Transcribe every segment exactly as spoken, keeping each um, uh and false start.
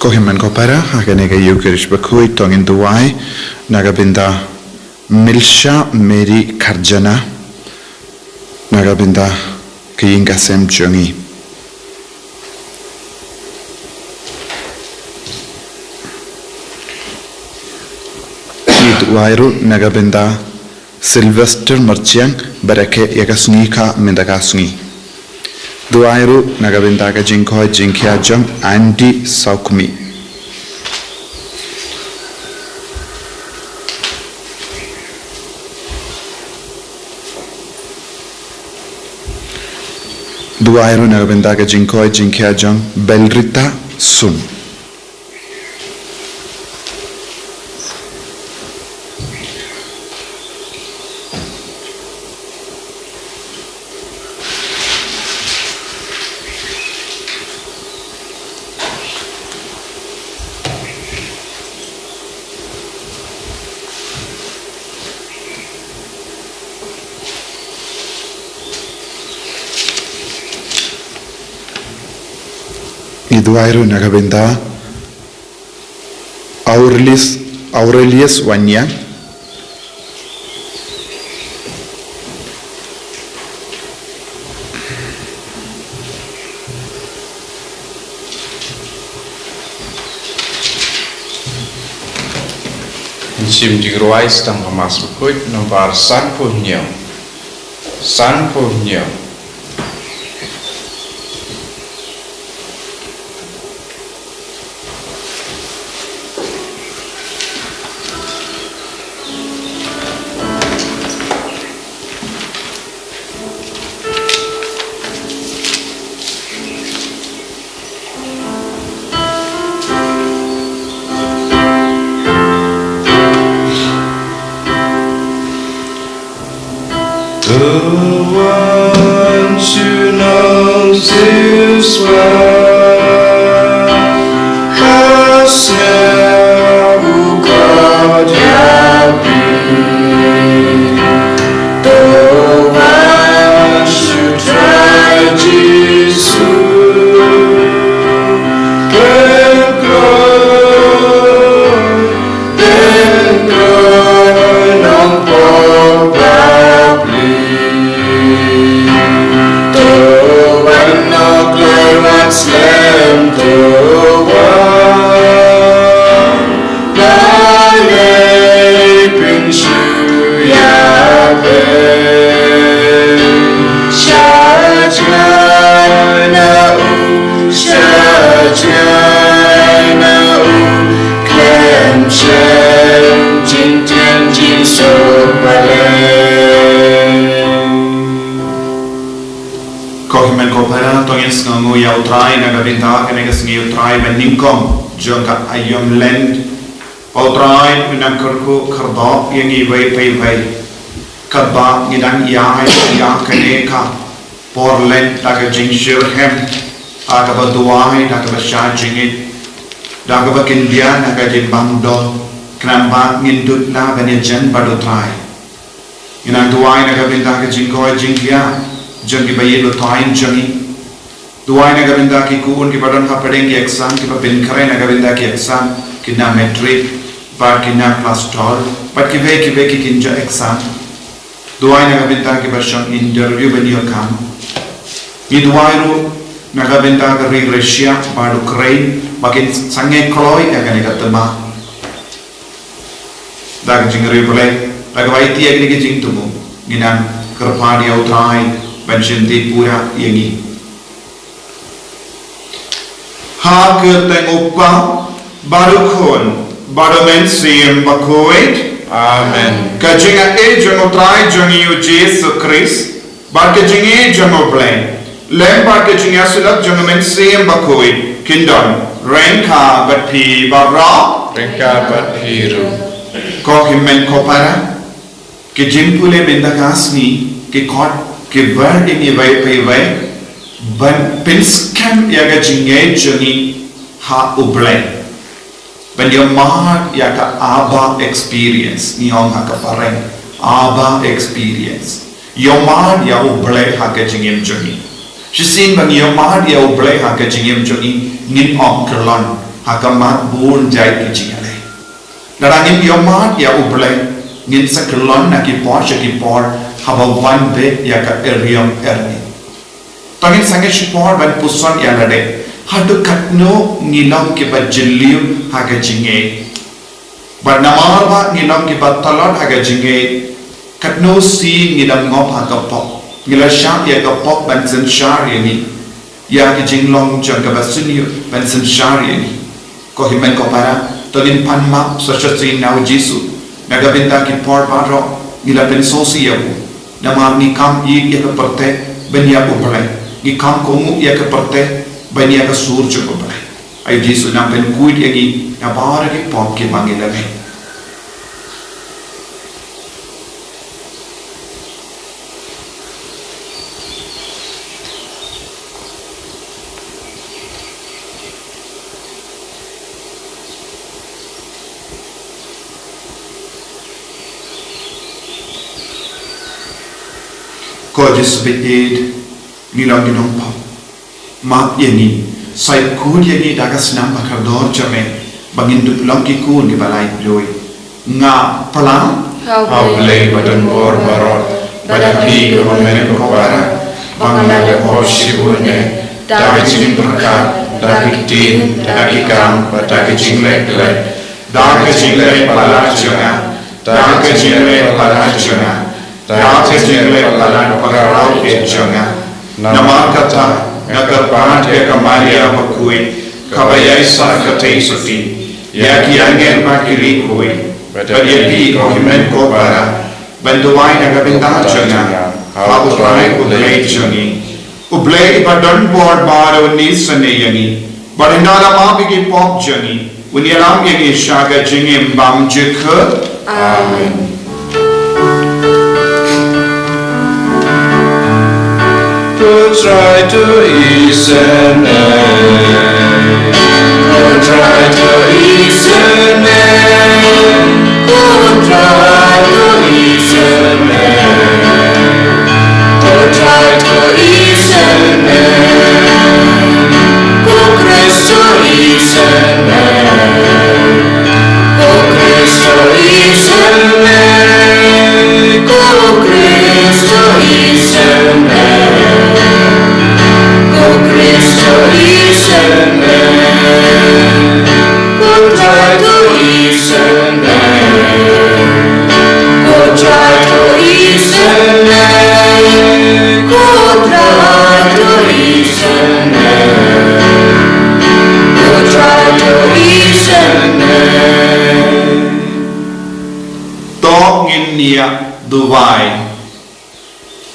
Ko hynmen ko para, ha kane ka Eucharist bakhuid to ngin duwai na ka bynta Milsha Mary Kharjana, na ka bynta ka ïing ka sem jong ngi. Ngi duwai ruh na ka bynta Sylvester Marchiang, ba rakhe ïa ka sngi ka mynta ka sngi. Duwai ruh na ka bynta ka jingkoit jingkhia jong Andy Saukmi. Duwai ruh na ka bynta ka jingkoit jingkhia jong Belrita Sum. Ngi duwai ruh na ka bynta Aurelius, Aurelius Wanya. Shim jingrwai Sdang ka Mass Bakhuid nombar sanphew hynñiew. Sanphew hynñiew. The one who knows his worth has never got happy. The one who tried Jesus can glory. Then glory nong pop bapli. To wan nok lai wan slem to wan. Lai pyn shu ya ben. Shah jngai na u, shah jngai na u. Khlem shem jingtien jingsuk balei. Ko hynmen ko para, to ngin sngewnguh ïa U Trai na ka bynta kane ka sngi U Trai ba nyngkong jong ka aïom Lent. Ba U Trai u nang kyrkhu kyrdoh ïa ngi iwei pa iwei. Katba ngi dang ïaid ïa kane ka por Lent da ka jingshitrhem, da kaba duwai, da kaba shah jingit, da kaba kyndiah na ka jingbam dor, khnang ba ngin duh na ban ïajan bad U Trai. Ngi nang duwai na ka bynta ka jingkoit jingkhiah jong kiba ïeit lutaiñ jong ngi. Duwai na ka bynta ki khun kiba don hapdeng ki exam, kiba pynkhreh na ka bynta ki exam, ki na matric bad ki na klas twelve bad kiwei kiwei ki kynja exam. Duwai na ka bynta kiba shong interview ban ïoh kam. Ngi duwai ruh na ka bynta ka ri Russia bad Ukraine ba kin sangeh kloi ïa kane ka thma. Da ka jingriewblei, da kaba aiti ïa kine ki jingthmu, ngi nang kyrpad ïa U Trai ban shimti pura ïa ngi. Ha ka kyrteng U Kpa bad U Khun Bad U Mynsiem Bakhuid. Amen. Ka jingïeit jong U Trai jong ngi U Jisu Khrist, bad ka jingïeit jong U Blei, lem bad ka jingïasyllok jong U Mynsiem Bakhuid, kin don ryngkat bad phi baroh. Ryngkat bad phi ruh. Ko hynmen ko para, ki jingpule mynta ka sngi ki khot, ki wer ïa ngi iwei pa iwei ban pynskhem ïa ka jingïeit jong ngi ha U Blei. Ban ïohmad ïa ka Abba experience, ngi ong ha ka phareng, Abba experience. Ïohmad ïa U Blei ha ka jingim jong ngi. Shisien ba ngi ïohmad ïa U Blei ha ka jingim jong ngi, ngin ym kyllon ha ka mat bun jait ki jingïaleh. Lada ngim ïohmad ïa U Blei, ngin sa kyllon na ki por sha ki por haba wan beit ïa ka eriong erngi. To ngin sangeh shipor ban puson ïa lade, haduh katno ngi long kiba jylliew ha ka jingïeit. Bad namar ba ngi long kiba tlot ha ka jingïeit, katno sien ngi dang ngop ha ka pop, ngi la shah ïa ka pop ban synshar ïa ngi, ïa ka jinglong jong kaba sniew ban synshar ïa ngi. Ko hynmen ko para, to ngin pan map sa shisien na U Jisu. Na ka bynta ki por baroh ngi la pynsngewsih ïa u. Namar ngi kam ïeit ïa ka pyrthei ban ïa U Blei, ngi kam kohnguh ïa ka pyrthei ban ïa ka sur jong U Blei. Ai Jisu nang pynkhuid ïa ngi na baroh ki pop kiba ngi la leh. Ko Jisu baieit, ngi long ki nongpop. Map ïa ngi, sa khuid ïa ngi da ka snam ba kordor jong me, ba ngin dup long ki khun kiba laitluid. Nga phla ha U Blei ba don bor baroh, bad ha phi ko hynmen ko para, ba nga la leh pop shibun eh, da ka jingpyrkhat, da ka ktien, da ki kam, bad da ka jingleh khleh, da ka jingleh palat jong nga, da ka jingleh palat jong nga, da ka jingleh palat ba khraw eh jong nga. Namar kata nga kyrpad ïa ka Maria Bakhuid, kaba ïaisah kyrteng sotti, ïa ki angel bad ki riewkhuid, bad ïa phi ko hynmen ko para, ban duwai na ka bynta jong nga ha U Trai U Blei jong ngi. U Blei ba don bor baroh un isynei ïa ngi, bad un da la map ïa ki pop jong ngi, un ïalam ïa ngi sha ka jingim bymjukut. Amen. Ko Trai to isynei. Ko Trai to isynei. Ko Trai to isynei. Ko Trai to isynei. Ko Khrist to isynei. Ko Khrist to isynei. Ko Khrist to isynei. Ko Khrist to isynei. Ko Trai to isynei. Ko Trai to isynei. Ko Trai to isynei. Ko Trai to isynei. To ngin ïa duwai.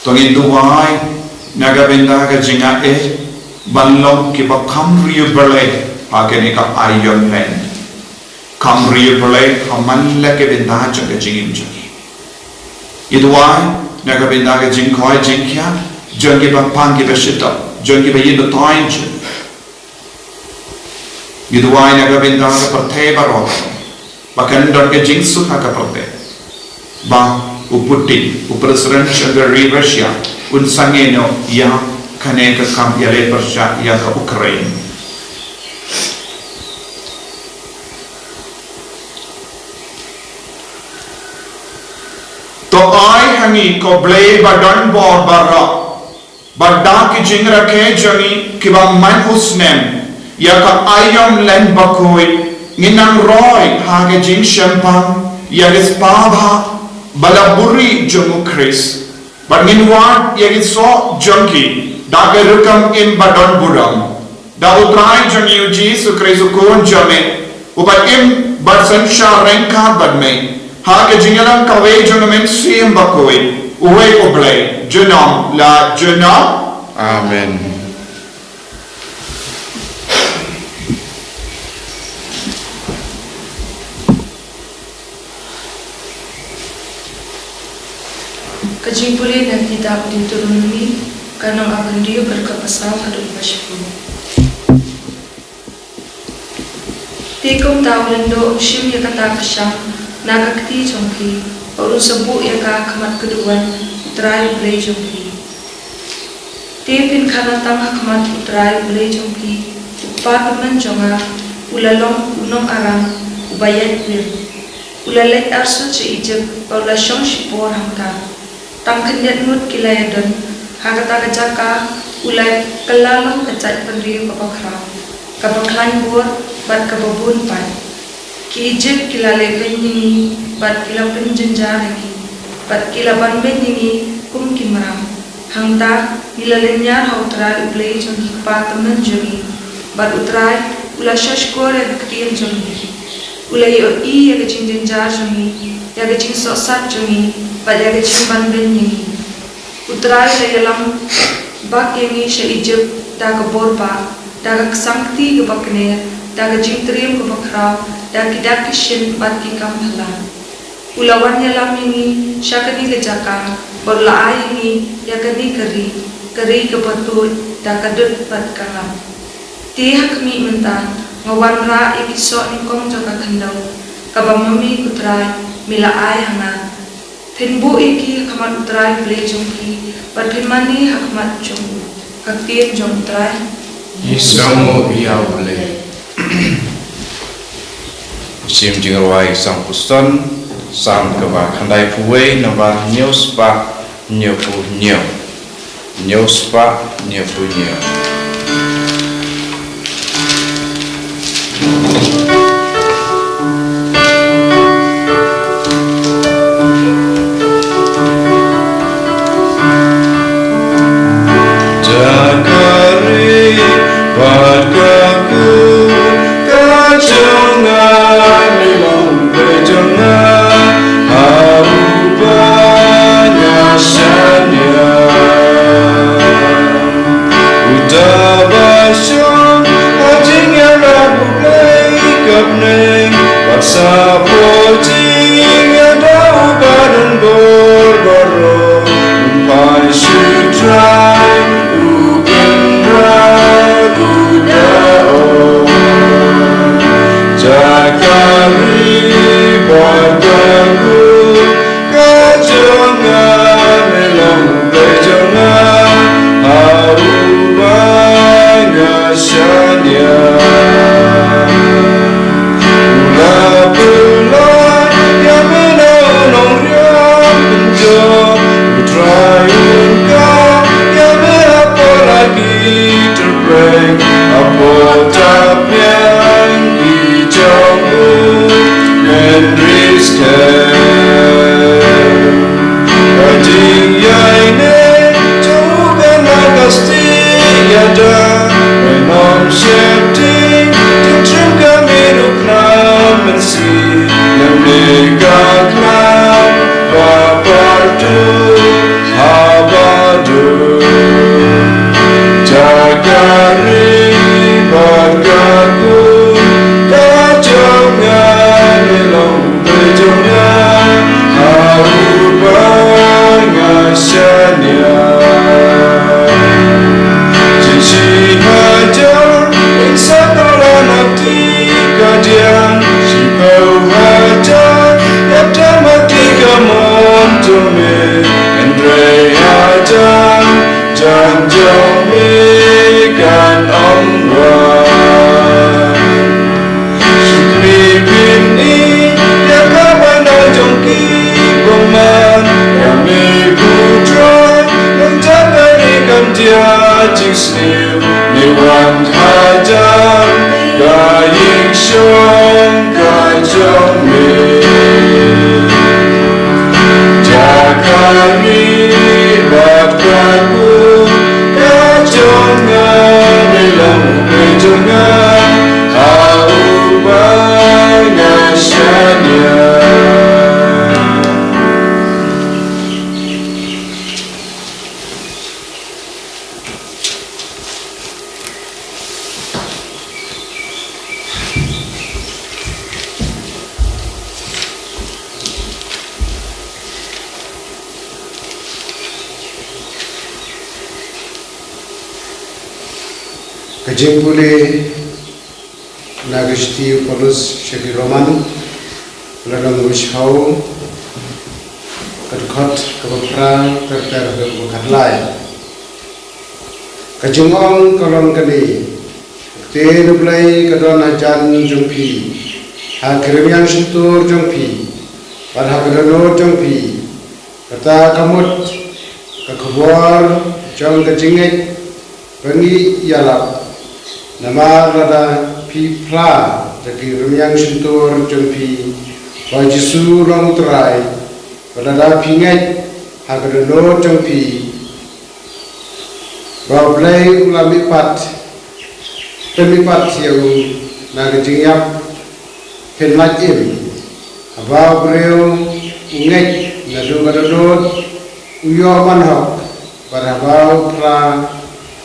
To ngin duwai na ka bynta ka jingaiei ban long kiba kham riewblei ha kane ka aïom lent. Kham riewblei ha man la ka bynta jong ka jingim jong ngi. Ngi duwai na ka bynta ka jingkhoi jingkhiah jong kiba pang kiba shitom, jong kiba ïeit bteng jong ngi. Ngi duwai na ka bynta ka pyrthei baroh, ba kan don ka jingsuk ha ka pyrthei, ba u Putin, u president jong ka ri Russia, un sangeh noh ïa kane ka kam ïaleh pyrshah ïa ka Ukraine. To ai ha ngi ko Blei ba don bor baroh, ba da ki jingrakhe jong ngi kiba man u snem ïa ka aïom lent bakhuid, ngin nang roi ha ka jingshemphang ïa ka spah bha ba la buhrieh jong u Khrist. Bad ngin wad ïa ki soh jong ki da ka rukom im ba don burom da U Trai jong ngi U Jisu Khrist U Khun jong me, uba im bad synshar ryngkat bad me, ha ka jingïalang kawei jong ka Mynsiem Bakhuid, uwei U Blei, junom la junom. Amen. Ka jingpule na kitab Deuteronomi, ka lynnong ba hynriew, ka dkhot ba saw haduh ba shiphew. Te kumta u lyngdoh un shim ïa kata ka shang na ka kti jong phi, bad un sa buh ïa ka ha khmat ka duwan U Trai U Blei jong phi. Te phin khana tang ha khmat U Trai U Blei jong phi, U Kpa tymmen jong nga u la long u nong Aram uba ïaid wir. U la leit arsut sha Ijipt bad u la shong shipor hangta. Tang khyndiat ngut ki la ïadon ha kata ka jaka, u la kylla long ka jaitbynriew kaba khraw, kaba khlaiñ bor bad kaba bun pait. Ki Ijipt ki la lehbeiñ ïa ngi bad ki la pynjynjar ïa ngi, bad ki la banbeiñ ïa ngi kum ki mram. Hangta ngi la lynñiar ha U Trai U Blei jong ngi, U Kpa tymmen jong ngi, bad U Trai u la shahshkor ïa ka ktien jong ngi. U la ïohi ïa ka jingjynjar jong ngi, ïa ka jingsohsat jong ngi, bad ïa ka jingbanbeiñ ïa ngi. U Trai u la ïalam bak ïa ngi sha Ijipt da ka bor bah, da ka ksang kti kaba kner, da ka jingtriem kaba khraw, da ki dak ki shin bad ki kam phylla. U la wan ïalam ïa ngi sha kane ka jaka, bad u la ai ïa ngi ïa kane ka ri, ka ri kaba tuid da ka dud bad ka ngap. Te ha khmih mynta nga wanrah ïa ki soh nyngkong jong ka khyndew, kaba ma me ko Trai me la ai ha nga. Phin buh ïa ki ha khmat U Trai U Blei jong phi, bad phin mane ha khmat jong u. Ka ktien jong U Trai. Ngi sngewnguh ïa U Blei. Shim jingrwai San Pulson, Salm kaba khyndaiphew wei, nambar hynñiew spah hynñiewphew hynñiew. Hynñiew spah hynñiewphew hynñiew. Jaka ri bad ka kut ka jong nga, me long Blei jong nga, ha uba nga shaniah. Uta uba shong ha jingïarap U Blei ka bneng, bad shapoh jingïada uba don bor baroh, un phai sha U Trai u Kynrad u da ong. Jaka ri bad ka kut ka jong nga, me long Blei jong nga, ha uba nga shaniah. U la pynlait ïa me na u nongriam pynjot, U Trai un kah ïa me hapoh la ki tyrpeng, hapoh thapniang ki jong u men ri skhem. Ka jingïaineh jong u kan long ka stieh ïada, me nym sheptieng, jingtriem ka mih ruh khnang mynsiem, lymne ka khlaiñ ba partuh haba dum. Jaka ri bad ka kut ka jong nga, me long Blei jong nga, ha uba nga shaniah. Shihajar ïing sakhi la na kti kadiang, shiphew hajar ïa ka kti kamon jong me, hynrei hajan jong me kan ym wan. Shu khmih pyni ïa ka bynta jong ki bymman, ïa me ko Trai, nangta ka ri kan jia jingsniew, me wan hajan ka ïing shong ka jong me. Jaka ri bad ka kut ka Jingpule na ka shithi u Paulus sha ki Roman, lynnong ba shiphew, ka dkhot kaba phra, ka ter haduh ba khatlai. Ka jingong ka long kane: Ka ktien U Blei ka don hajan jong phi, ha ki rmiang shyntur jong phi, bad ha ka dohnud jong phi. Kata ka mut ka khubor jong ka jingngeit ba ngi ïalap. Namar lada phi phla da ki rmiang shyntur jong phi ba U Jisu u long U Trai, bad lada phi ngeit ha ka dohnud jong phi ba U Blei u la mihpat, pynmihpat ïa u na ka jingïap, phin lait im. Haba u briew u ngeit naduh ka dohnud, u ïoh ban hok, bad haba u phla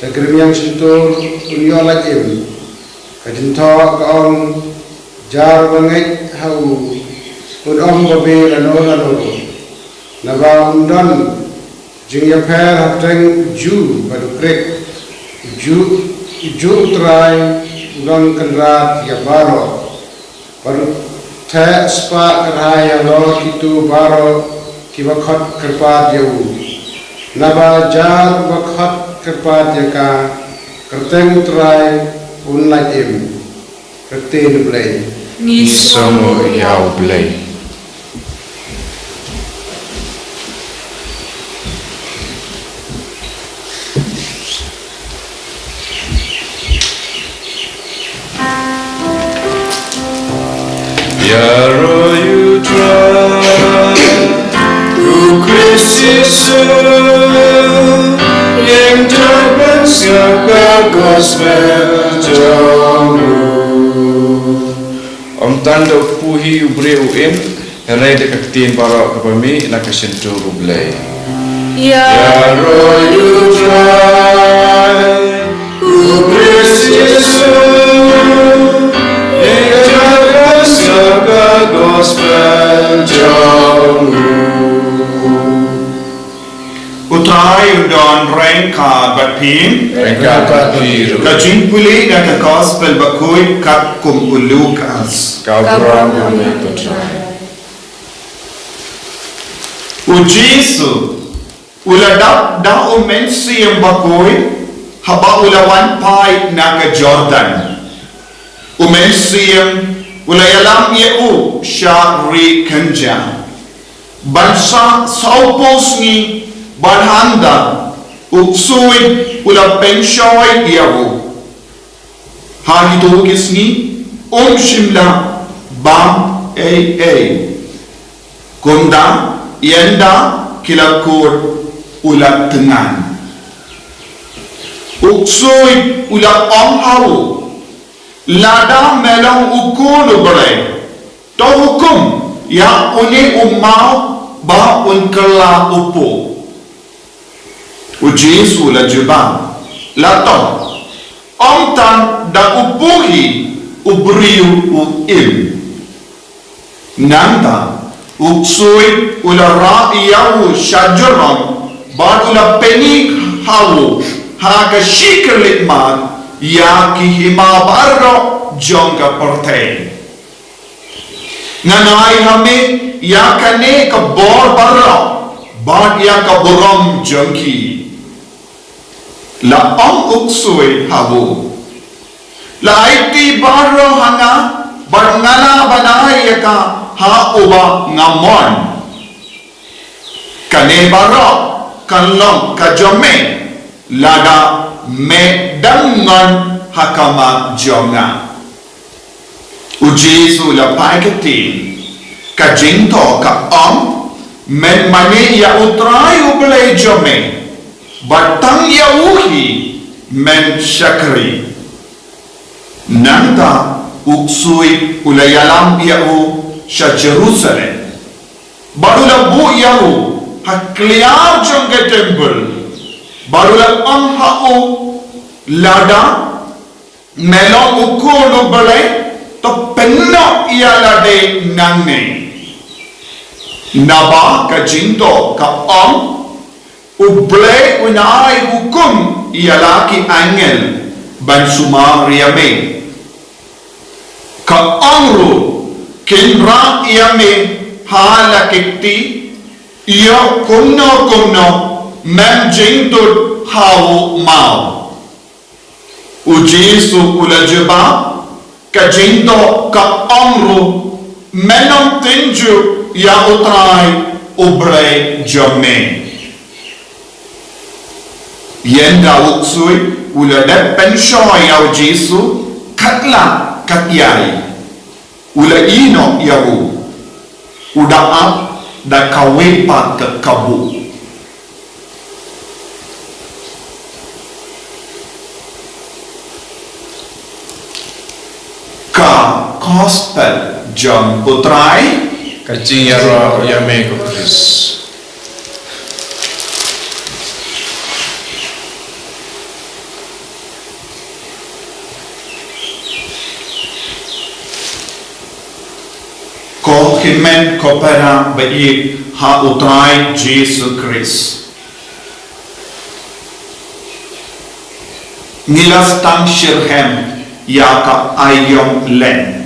da ki rmiang shyntur, un ïoh lait im. Ka jingthoh ka ong, jar ba ngeit ha u, un ym babe lano lano ruh. Naba um don jingïapher hapdeng u Jiw bad u Krit. U Jiw, u Jiw U Trai u nang kynrad ïa baroh, bad u theh spah kyrhai halor kito baroh kiba khot kyrpad ïa u. Naba jar uba khot kyrpad ïa ka, kyrteng U Trai un lait im. Ka ktien U Blei. Ngi sngewnguh ïa U Blei. Ïaroh ïa U Trai, U Khrist Jisu, ïeng jaitbynriew ïa ka gospel jong u. Ym tang da u kpu hi u briew u im, hynrei da ka ktien baroh kaba mih na ka shyntur U Blei. Ïaroh ïa U Trai, U Khrist Jisu, ïeng jaitbynriew ïa ka gospel jong u. U Trai un don ryngkat bad phi. Ryngkat bad phi ruh. Ka jingpule na ka gospel bakhuid katkum u Lukas. Ka burom ïa me ko Trai. U Jisu u la dap da u Mynsiem Bakhuid haba u la wan phai na ka Jordan. U Mynsiem u la ïalam ïa u sha ri kynja. Ban sah sawphew sngi, bad hangta u ksuid u la pynshoi ïa u. Ha kito ki sngi um shym la bam ei ei. Kumta ynda ki la kut u la thngan. U ksuid u la ong ha u, lada me long u Khun u Blei, to hukum ïa une u maw ba un kylla u phuh. U Jisu u la jubab, la to, ym tang da u phuh hi u briew u im. Nangta u ksuid u la rah ïa u sha jrong, bad u la pyni ha u ha ka shi khyrlitmat ïa ki hima baroh jong ka pyrthei. Ngan ai ha me ïa kane ka bor baroh bad ïa ka burom jong ki. La ong u ksuid ha u, la aiti baroh ha nga, bad nga lah ban ai ïa ka ha uba nga mon. Kane baroh kan long ka jong me, lada me dang ngon ha khmat jong nga. U Jisu u la phai ktien, ka jingthoh ka ong, men mane ïa U Trai U Blei jong me, bad tang ïa u hi men shakri. Nangta u ksuid u la ïalam ïa u sha Jerusalem, bad u la buh ïa u ha kliar jong ka templ, bad u la ong ha u, lada me long u Khun u Blei, to pynnoh ïa lade nangne. Naba ka jingthoh ka ong, U Blei un ai hukum ïa la ki angel, ban sumar ïa me. Ka ong ruh, kin rah ïa me ha la ki kti, ïoh kumno kumno mem jingdud ha u maw. U Jisu u la jubab, ka jingdoh ka ong ruh, men ym tynjuh ïa U Trai U Blei jong me. Ynda u ksuid u la dep pynshoi ïa u Jisu, katba ka tïai, u la ïeh noh ïa u, u da ap da kawei pat ka kabu. Ka Gospel jong U Trai. Ka jingïaroh ïa me ko Khrist. Ko hynmen ko para ba ïeit ha U Trai Jisu Khrist. Ngi la sdang shitrhem ïa ka aïom lem.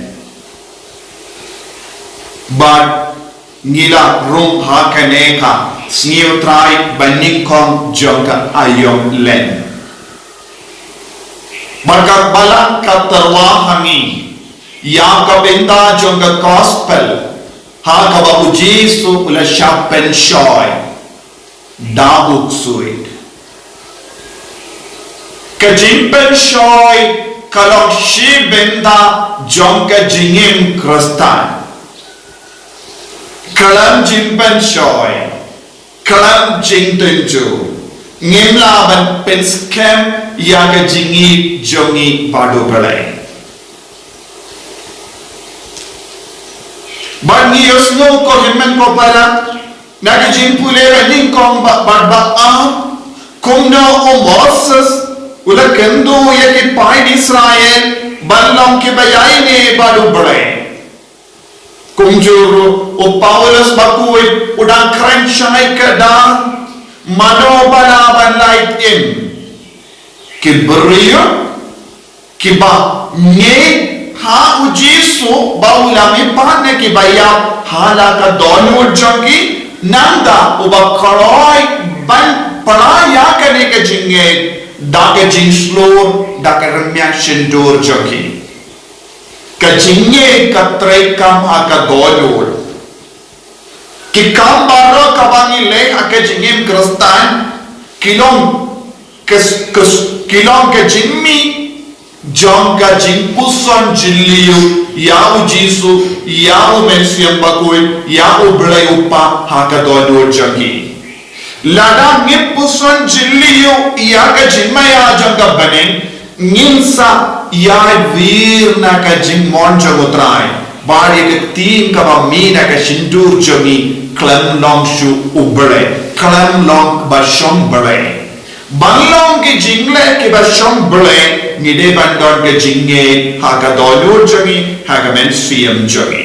Bad ngi la rung ha kane ka Sngi U Trai ba nyngkong jong ka aïom lem. Bad ka Balang ka tyrwa ha ngi ïa ka bynta jong ka Gospel ha kaba u Jisu u la shah pynshoi da u ksuid. Ka jingpynshoi ka long shi bynta jong ka jingim Khristan. Khlem jingpynshoi, khlem jingtynjuh, ngim lah ban pynskhem ïa ka jingïeit jong ngi bad U Blei. Bad ngi ïohsngew ko hynmen ko para, na ka jingpule ba nyngkong ba, ba, ba, ah, kumno u Moses u la kynduh ïa ki paid Israel ban long kiba ïaineh bad U Blei. Kumjuh ruh u Paulus bakhuid u dang kren shai ka dang, mano ba lah ban lait im. Ki briew kiba ngeit ha u Jisu ba u la mihpat na kiba ïap ha la ka dohnud jong ki, nangta uba kloi ban pynlait ïa kane ka jingngeit da ka jingshlur, da ka rynmiang shyntur jong ki. Ka jingngeit ka treikam ha ka dohnud. Ki kam baroh kaba ngi leh ha ka jingim Khristan ki long ka, ka, ki long ka jingmih jong ka jingpuson jylliew ïa u Jisu, ïa u Mynsiem Bakhuid, ïa U Blei U Kpa ha ka dohnud jong ki. Lada ngim puson jylliew ïa ka jingmaïa jong ka bneng, ngin sa ïai wir na ka jingmon jong U Trai. Bad ïa ka ktien kaba mih na ka shyntur jong ngi, khlem long shuh U Blei, khlem long ba shong Blei. Ban long ki jingleh kiba shong Blei, ngi dei ban don ka jingngeit ha ka dohnud jong ngi, ha ka mynsiem jong ngi.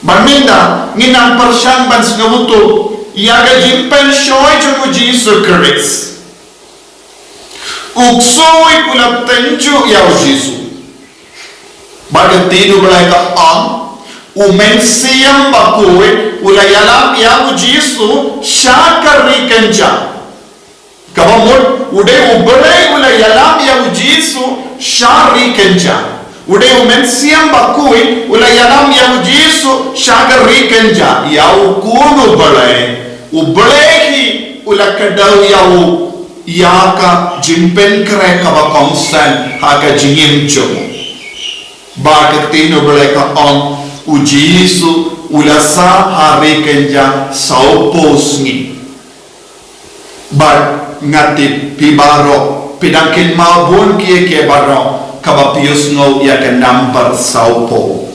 Ban mynta ngin nang pyrshang ban sngewthuh ïa ka jingpynshoi jong u Jisu Khrist. U ksuid u la tynjuh ïa u Jisu. Bad ka ktien U Blei ka ong, u Mynsiem Bakhuid u la ïalam ïa u Jisu sha ka ri kynja. Kaba mut, u dei U Blei u la ïalam ïa u Jisu sha ri kynja. U dei u Mynsiem Bakhuid u la ïalam ïa u Jisu sha ka ri kynja. Ïa u Khun U Blei, U Blei hi u la kdew ïa u, ïa ka jingpynkhreh kaba kongsan ha ka jingim jong u. Bad ka ktien U Blei ka ong, u Jisu u la sah ha ri kynja sawphew sngi. Bad nga tip phi baroh phi dang kynmaw bun kiei kiei baroh kaba phi ïohsngew ïa ka number sawphew.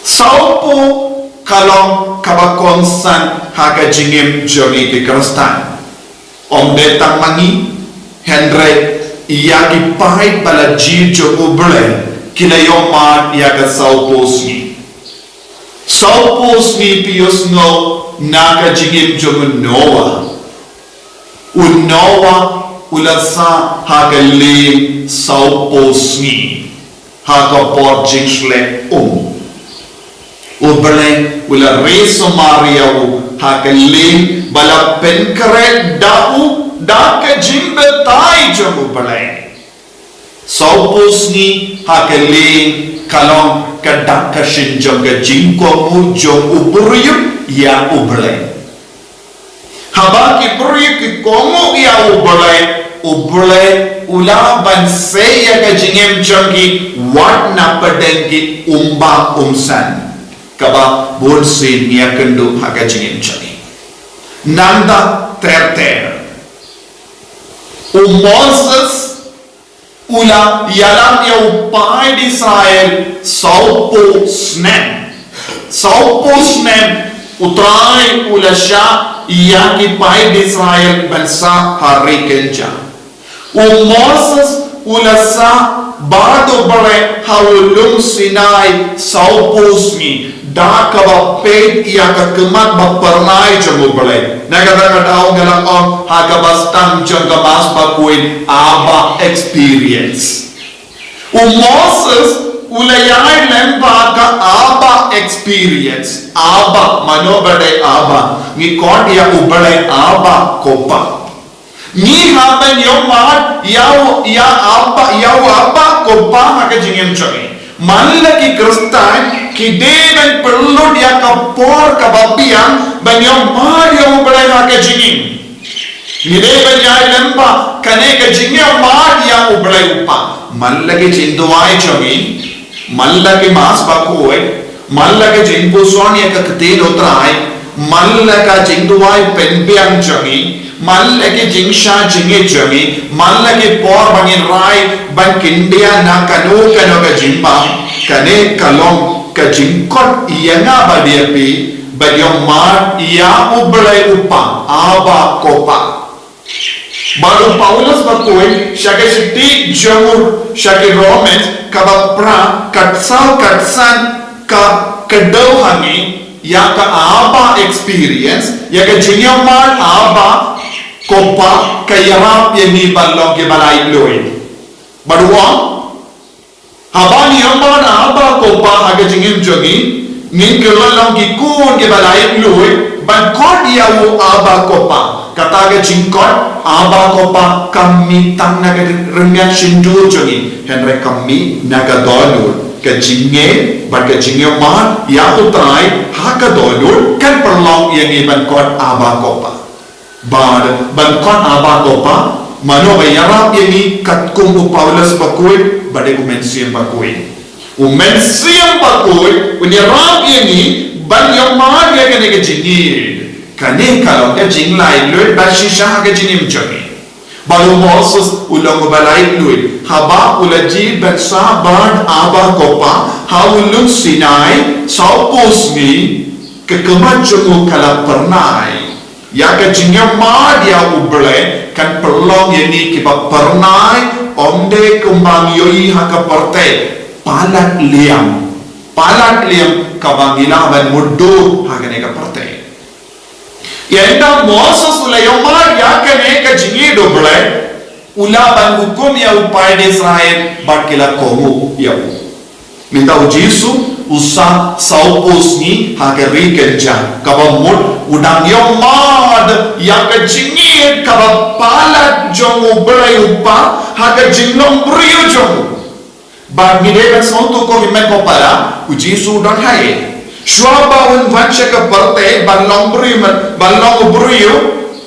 Sawphew ka long kaba kongsan ha ka jingim jong ngi ki Khristan. Ym dei tang ma ngi, hynrei ïa ki paid ba la jied jong U Blei ki la ïoh mad ïa ka sawphew sngi. Sawphew sngi phi ïohsngew na ka jingim jong u Noah. U Noah U la sah ha ka lieng sawphew sngi ha ka por jingshlei um. U Blei u la ri sumar ïa u ha ka lieng ba la pynkhreh da u da ka jingbatai jong U Blei. Sawphew sngi ha ka lieng ka long ka dak ka shin jong ka jingkohnguh jong u briew ïa U Blei. Haba ki briew ki kohnguh ïa U Blei, U Blei u lah ban sei ïa ka jingim jong ki wat na pdeng ki umba umsan. Kaba bun sien ngi ïakynduh ha ka jingim jong ngi. Nangta ter ter, u Moses u la ïalam ïa u paid Israel sawphew snem. Sawphew snem U Trai u la shah ïa ki paid Israel ban sah ha ri Kanan. U Moses u la sah bad U Blei ha u lum Sinai sawphew sngi. Da kaba peit ïa ka khmat ba phyrnai jong U Blei. Na kata ka daw nga la ong ha kaba sdang jong ka Mass Bakhuid, Abba experience. U Moses u la ïaid lem bad ka Abba experience. Abba, mano ba dei Abba? Ngi khot ïa U Blei Abba ko Pa. Ngi hap ban ïohmad ïa u, ïa Abba, ïa u Abba ko Pa ha ka jingim jong ngi. Man la ki Khristan ki dei ban pynlut ïa ka por kaba biang ban ïohmad ïa U Blei ha ka jingim. Ngi dei ban ïaid lem bad kane ka jingïohmad ïa U Blei U Pa. Man la ki jingduwai jong ngi, man la ki Mass Bakhuid, man la ki jingpuson ïa ka ktien U Trai, man la ka jingduwai pynbiang jong ngi, man la ki jingshah jingit jong ngi, man la ki por ba ngin rai ban kyndiah na kano kano ka jingbam, kane ka long ka jingkhot ïa nga bad ïa phi ban ïohmad ïa U Blei U Pa, Abba ko Pa. Bad u Paulus Bakhuid sha ka shithi jong u sha ki Romans kaba phra, kat saw kat san ka kdew ha ngi ïa ka Abba experience, ïa ka jingïohmad Abba ko Pa ka ïarap ïa ngi ban long kiba laitluid. Bad u ong, haba ngi ïohmad Abba ko Pa ha ka jingim jong ngi, ngin kylla long ki khun kiba laitluid ban khot ïa u Abba ko Pa. Kata ka jingkhot Abba ko Pa kam mih tang na ka rynïeng shyntur jong ngi, hynrei kam mih na ka dohnud. Ka jingngeit bad ka jingïohmad ïa U Trai ha ka dohnud kan pynlong ïa ngi ban khot Abba ko Pa. Bad ban khot Abba ko Pa, mano ba ïarap ïa ngi? Katkum u Paulus Bakhuid, ba dei u Mynsiem Bakhuid. U Mynsiem Bakhuid un ïarap ïa ngi ban ïohmad ïa kane ka jingngeit. Kane ka long ka jinglaitluid ba shisha ha ka jingim jong ngi. Bad u Moses u long uba laitluid haba u la jied ban sah bad Abba ko Pa ha u lum Sinai sawphew sngi, ka khmat jong u ka la phyrnai. Ïa ka jingïohmad ïa U Blei kan pynlong ïa ngi kiba phyrnai, ym dei kumba ngi ïohi ha ka pyrthei, palat liam. Palat liam kaba ngi lah ban mutdur ha kane ka pyrthei. Ynda u Moses u la ïohmad ïa kane ka jingngeit U Blei, u lah ban hukum ïa u paid Israel bad ki la kohnguh ïa u. Mynta u Jisu u sah sawphew sngi ha ka ri Kanan, kaba mut u dang ïohmad ïa ka jingngeit kaba palat jong U Blei U Pa ha ka jinglong briew jong u. Bad ngi dei ban sngewthuh ko hynmen ko para, u Jisu u don haei? Shuwa ba un wan sha ka pyrthei ban long briew, ban long u briew,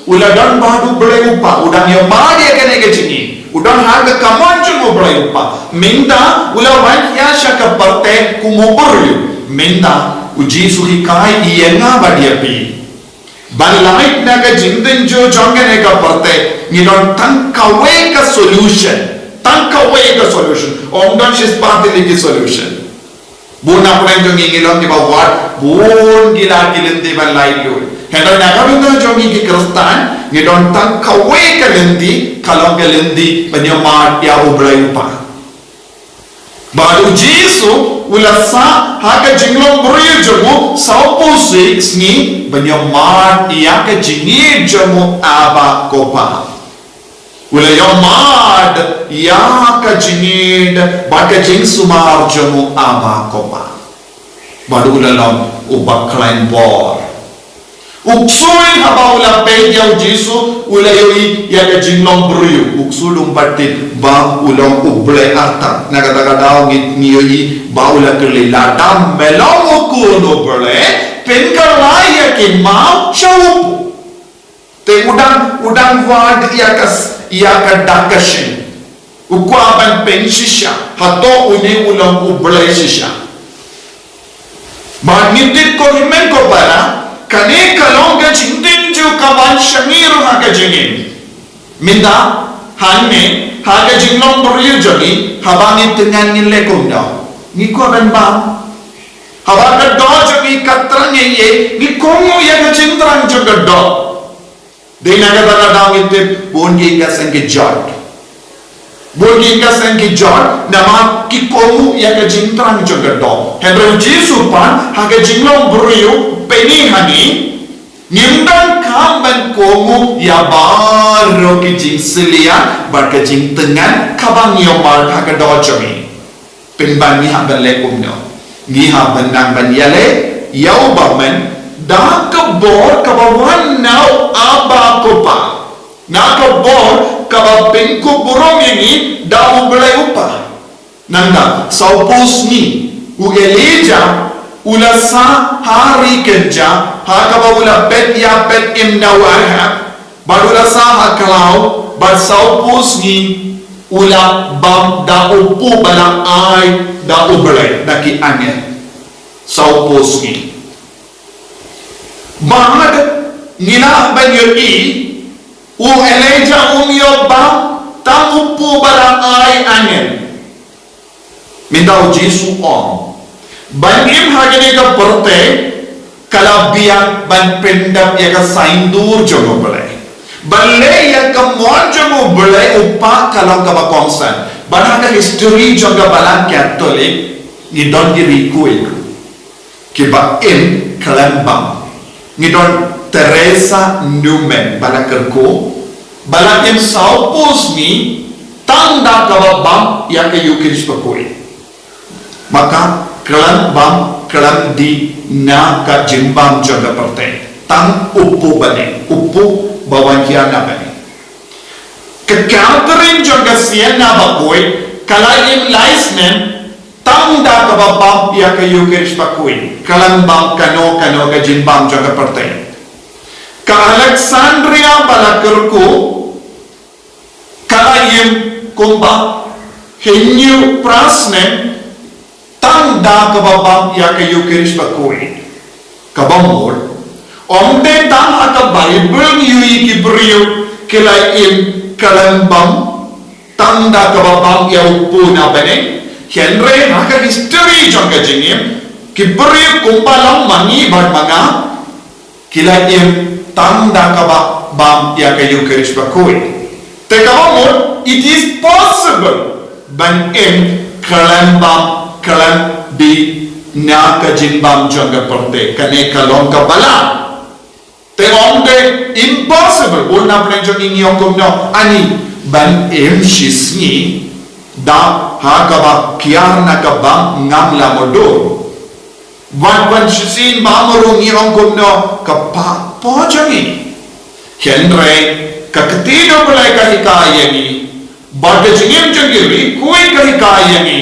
u la don bad U Blei U Pa, u dang ïohmad ïa kane ka jingngeit. U don ha ka kamon jong U Blei U Pa. Mynta u la wan ïa sha ka pyrthei kum u briew. Mynta u Jisu u hikai ïa nga bad ïa phi ban lait na ka jingtynjuh jong kane ka pyrthei, ngi don tang kawei ka solution. Tang kawei ka solution. Ym don shispah tylli ki solution. Bun na pdeng jong ngi ngi long kiba wad bun ki lad ki lynti ban laitluid. Hynrei na ka bynta jong ngi ki Khristan, ngi don tang kawei ka lynti, ka long ka lynti ban ïohmad ïa U Blei U Pa. Bad u Jisu u la sah ha ka jinglong briew jong u sawphew sngi ban ïohmad ïa ka jingngeit jong u Abba ko Pa. U la ïohmad ïa ka jingïeit bad ka jingsumar jong u Abba Kpa. Bad u la long uba khlaiñ bor. U ksuid haba u la peit ïa u Jisu, u la ïohi ïa ka jinglong briew. U ksuid um pat tip ba u long u Blei artat. Na kata ka daw ngi, ngi ïohi ba u la kylli, lada me long u Khun u Blei, pynkylla ïa ki maw sha u kpu. Te u dang, u dang wad ïa ka s-, ïa ka dak ka shin. U kwah ban pynshisha, hato une u long u Blei shisha. Bad ngi tip ko hynmen ko para, kane ka long ka jingtynjuh kaba shangir ha ka jingim. Mynta, hangne, ha ka jinglong briew jong ngi, haba ngi tyngan ngin leh kumno. Ngi kwah ban bam. Haba ka doh jong ngi ka trang ïa, ngi kohnguh ïa ka jingtrang jong ka doh. Dei na kata ka daw ngi tip, bun ki ïing ka seng ki jot. Bun ki ïing ka seng ki jot, namar ki kohnguh ïa ka jingtrang jong ka doh. Hynrei u Jisu pat, ha ka jinglong briew, pynïaid hangne, ngim donkam ban kohnguh ïa baroh ki jingshiliang, bad ka jingtyngan, kaba ngi ïohmad ha ka doh jong ngi. Pynban ngi hap ban leh kumno. Ngi hap ban nang ban ïaleh ïa u bymman da ka bor kaba wan na u Abba Kpa. Na ka bor kaba pynkup burom ïa ngi da u Blei u Kpa. Nangta, sawphew sngi, u Elijah, u la sah ha ri kynja, ha kaba u la peit ïa peit im na u Ahab, bad u la sah ha khlaw, bad sawphew sngi, u la bam da u kpu ba la ai da u Blei, da ki angel. Sawphew sngi. Bad ngi lah ban ïohi, u Elijah um ïoh bam, tang u kpu ba la ai angel. Mynta u Jisu u ong. Ban im ha kane ka pyrthei, ka la biang ban pyndap ïa ka saiñdur jong u Blei. Ban leh ïa ka mon jong u Blei u Kpa ka long kaba kongsan. Bad ha ka history jong ka Balang Katholik, ngi don ki riewkhuid kiba im khlem bam. Ngi don Teresa Newman ba la kyrkhu, ba la im sawphew sngi tang da kaba bam ïa ka Ïukharist bakhuid. Bad ka khlem bam, khlem dih na ka jingbam jong ka pyrthei. Tang u kpu bane, u kpu ba wan hiar na bane. Ka Catherine jong ka Siena bakhuid, ka la im lai snem, tang da kaba bam ïa ka Ïukharist bakhuid, khlem bam kano kano ka jingbam jong ka pyrthei. Ka Alexandria ba la kyrkhu, ka la im kumba hynñiewphrasnem, tang da kaba bam ïa ka Ïukharist bakhuid. Kaba mut, ym dei tang ha ka Baibl ngi ïohi ki briew ki la im khlem bam, tang da kaba bam ïa u kpu na bneng, hynrei ha ka history jong ka jingim, ki briew kumba long ma ngi bad ma nga, ki la im tang da kaba bam ïa ka Ïukharist bakhuid. Te kaba mut, it is possible ban im khlem bam, khlem dih na ka jingbam jong ka pyrthei, kane ka long kaba lah. Te ym dei impossible, bun na pdeng jong ngi ngi ong kumno, ani ban im shisngi da ha kaba kiar na ka bam ngam la mutdur. Wan wan shisien bam ruh ngi ong kumno, ka paw jong ngi. Hynrei ka ktien U Blei ka hikai ïa ngi, bad ka jingim jong ki riewkhuid ka hikai ïa ngi,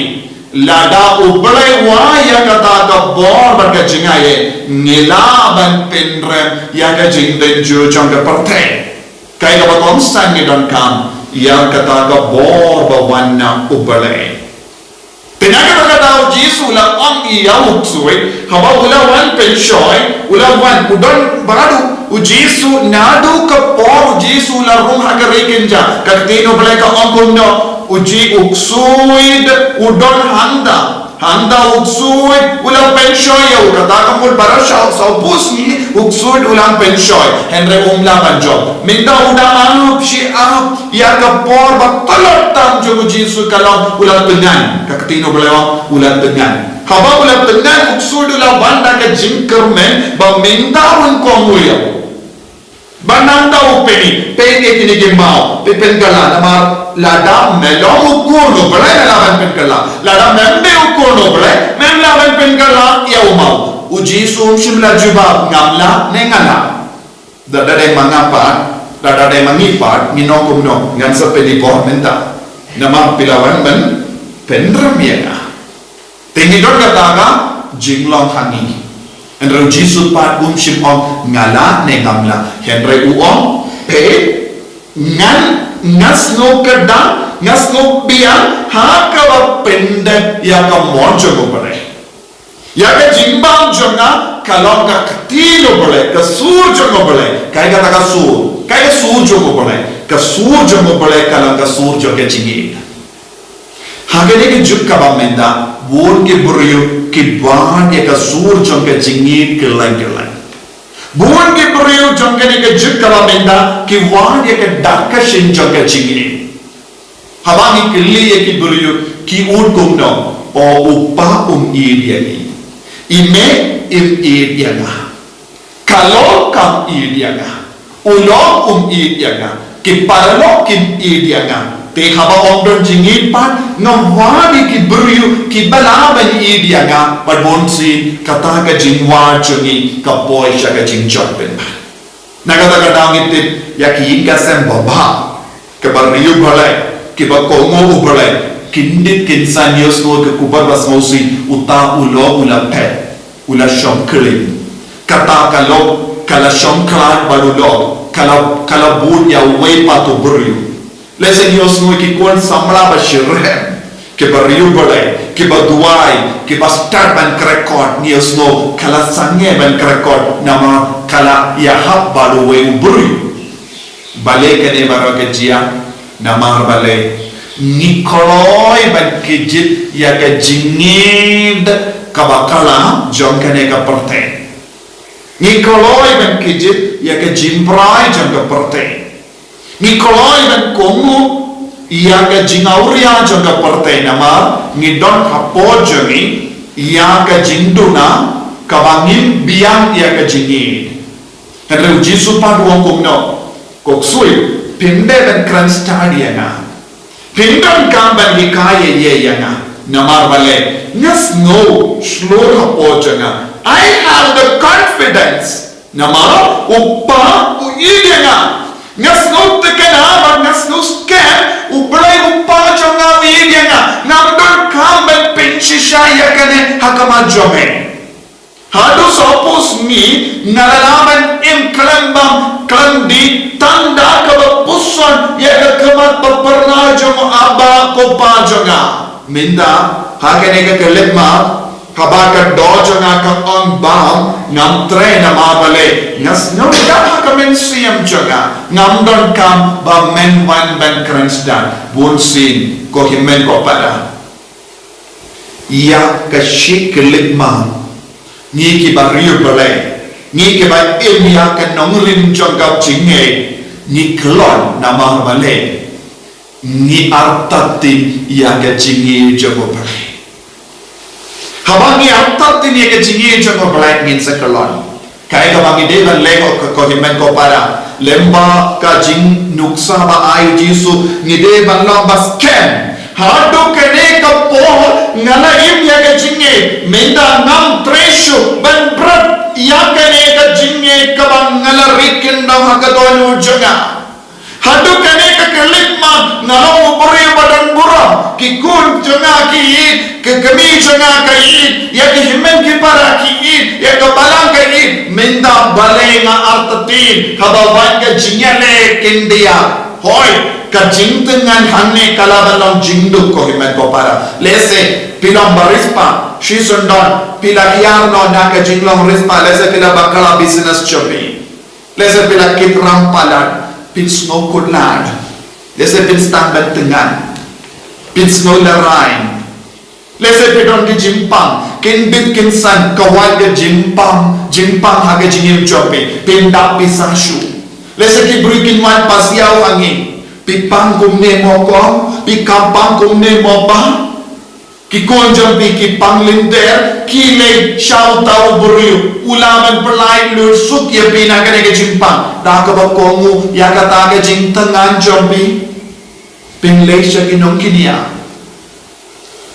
lada U Blei u ai ïa kata ka bor bad ka jingaiei, ngi lah ban pynrem ïa ka jingtynjuh jong ka pyrthei. Kaei kaba kongsan ngi donkam ïa kata ka bor ba wan na U Blei. Te na kata ka daw u Jisu u la ong ïa u ksuid, haba u la wan pynshoi, u la wan, u don bad u, u Jisu, naduh ka por u Jisu u la rung ha ka ri kynja, ka ktien U Blei ka ong kumno, u Ji-, u ksuid u don hangta, hangta u ksuid u la pynshoi ïa u, kata ka mut ba la saw, sawphew sngi u ksuid u la pynshoi, hynrei um lah ban jop. Mynta u dang ap shi ap, ïa ka por ba tlot tam jong u Jisu ka long u la tyngan. Ka ktien U Blei u ong u la tyngan. Haba u la tyngan u ksuid u la wan da ka jingkyrmen ba mynta un kohnguh ïa u. Ba nangta u pyni, peit ïa kine ki maw, phi pynkylla, namar lada me long u khun u Blei me lah ban pynkylla, lada mem dei u khun u Blei mem lah ban pynkylla ïa u maw. U Jisu um shym la jubab ngam lah ne nga lah. Da da dei ma nga pat, da da dei ma ngi pat, ngi nong kumno, ngan sa pyni bor mynta. Namar phi la wan ban pynrem ïa nga. Te ngi don kata ka jinglong ha ngi. Hynrei u Jisu pat um shym ong nga lah ne ngam lah. Hynrei u ong, peit, ngan, nga sngew kdang, nga sngew biang ha kaba pyndep ïa ka mon jong u Blei, ïa ka jingbam jong nga ka long ka ktien u Blei, ka sur jong u Blei. Kaei kata ka sur? Kaei ka sur jong u Blei? Ka sur jong u Blei ka long ka sur jong ka jingïeit. Ha kane ka juk kaba mynta, bun ki briew ki wad ïa ka sur jong ka jingïeit kylleng kylleng. Bun ki briew jong kane ka juk kaba mynta ki wad ïa ka dak ka shin jong ka jingïeit. Haba ngi kylli ïa ki briew, ki ong kumno? O, u kpa um ïeit ïa ngi. I mei im ïeit ïa nga. Ka lok kam ïeit ïa nga. U lok um ïeit ïa nga. Ki paralok kim ïeit ïa nga. Te haba ym don jingïeit pat, ngam wad ïa ki briew kiba lah ban ïeit ïa nga. Bad bunsien kata ka jingwad jong ngi ka poi sha ka jingjop pynban. Na kata ka daw ngi tip ïa ki ïing ki sem babha, kiba riewblei, kiba kohnguh u Blei, kyndit kynsan, ïohsngew ka khubor ba sngewsih, uta u lok u la phet, u la shong khlaiñ. Kata ka lok ka la shong khlaiñ bad u lok ka la, ka la bud ïa uwei pat u briew. Lehse ngi ïohsngew ki khun samla ba shitrhem, kiba riewblei, kiba duwai, kiba stad ban kyrkhu, ngi ïohsngew ka la sangeh ban kyrkhu namar ka la ïahap bad uwei u briew. Balei kane baroh ka jia? Namar balei? Ngi kloi ban kjit ïa ka jingïeit kaba kylla jong kane ka pyrthei. Ngi kloi ban kjit ïa ka jingprai jong ka pyrthei. Ngi kloi ban kohnguh ïa ka jingawria jong ka pyrthei namar ngi don hapoh jong ngi ïa ka jingduna kaba ngim biang ïa ka jingïeit. Hynrei u Jisu pat u ong kumno? Ko ksuid, phim dei ban kren stad ïa nga. Phim donkam ban hikai ïa ïa nga. Namar balei? Nga sngew shlur hapoh jong nga. I have the confidence. Namar u Kpa u ïeit ïa nga. Nga sngew thikna bad nga sngew skhem, u Blei u Kpa jong nga u ïeit ïa nga. Ngam donkam ban pynshisha ïa kane ha khmat jong me. Haduh sawphew sngi nga la lah ban im khlem bam khlem dih tang da kaba puson ïa ka khmat ba pyrshah jong u Abba, ko Kpa jong nga. Mynta ha kane ka khyllipmat, haba ka doh jong nga ka ong bam, ngam trei namar balei? Nga sngew da ha ka mynsiem jong nga ngam donkam ba men wan ban kren stad. Bunsien ko hynmen ko para, ïa ka shi khyllipmat, ngi kiba riewblei, ngi kiba im ïa ka nongrim jong ka jingngeit, ngi khlon namar balei? Ngi artatien ïa ka jingïeit jong u Blei. Haba ngi artatien ïa ka jingïeit jong u Blei, ngin sa khlon. Kaei kaba ngi dei ban leh, ko, ko hynmen ko para, lem bad ka jingnuksa ba ai u Jisu, ngi dei ban long ba skhem. Haduh kane ka por nga la im ïa ka jingngeit, mynta ngam trei shuh ban bret ïa kane ka jingngeit kaba nga la ri kyndong ha ka dohnud jong nga. Haduh kane ka khyllipmat nga long u briew ba don burom, ki khun jong nga ki ïeit, ka kmie jong nga ka ïeit, ïa ki hynmen ki para ki ïeit, ïa ka balang ka ïeit. Mynta balei nga artatien? Haba wan ka jingïaleh kyndiah, hooid, ka jingtyngan hangne ka lah ban long jingduk, ko hynmen ko para. Lehse phi long ba riewspah, shisien don phi la hiar noh na ka jinglong riewspah, lehse phi la bakla business jong phi. Lehse phi la kit ram palat, phin sngew khutlad. Lehse phin sdang ban tyngan, phin sngew lehrain. Lehse phi don ki jingpang, kin bit kin san, ka wan ka jingpang, jingpang ha ka jingim jong phi, phin dap pisa shuh. Lehse ki briew kin wan pasiaw ha ngi, phi pang kumne mo kong, phi kam pang kumne mo bah. Ki khun jong phi ki pang lynter, ki leit sha uta u briew, u la ban pynlait lut suk ïa phi na kane ka jingpang. Da kaba kohnguh ïa kata ka jingthngan jong phi, phin leit sha ki nongkñia.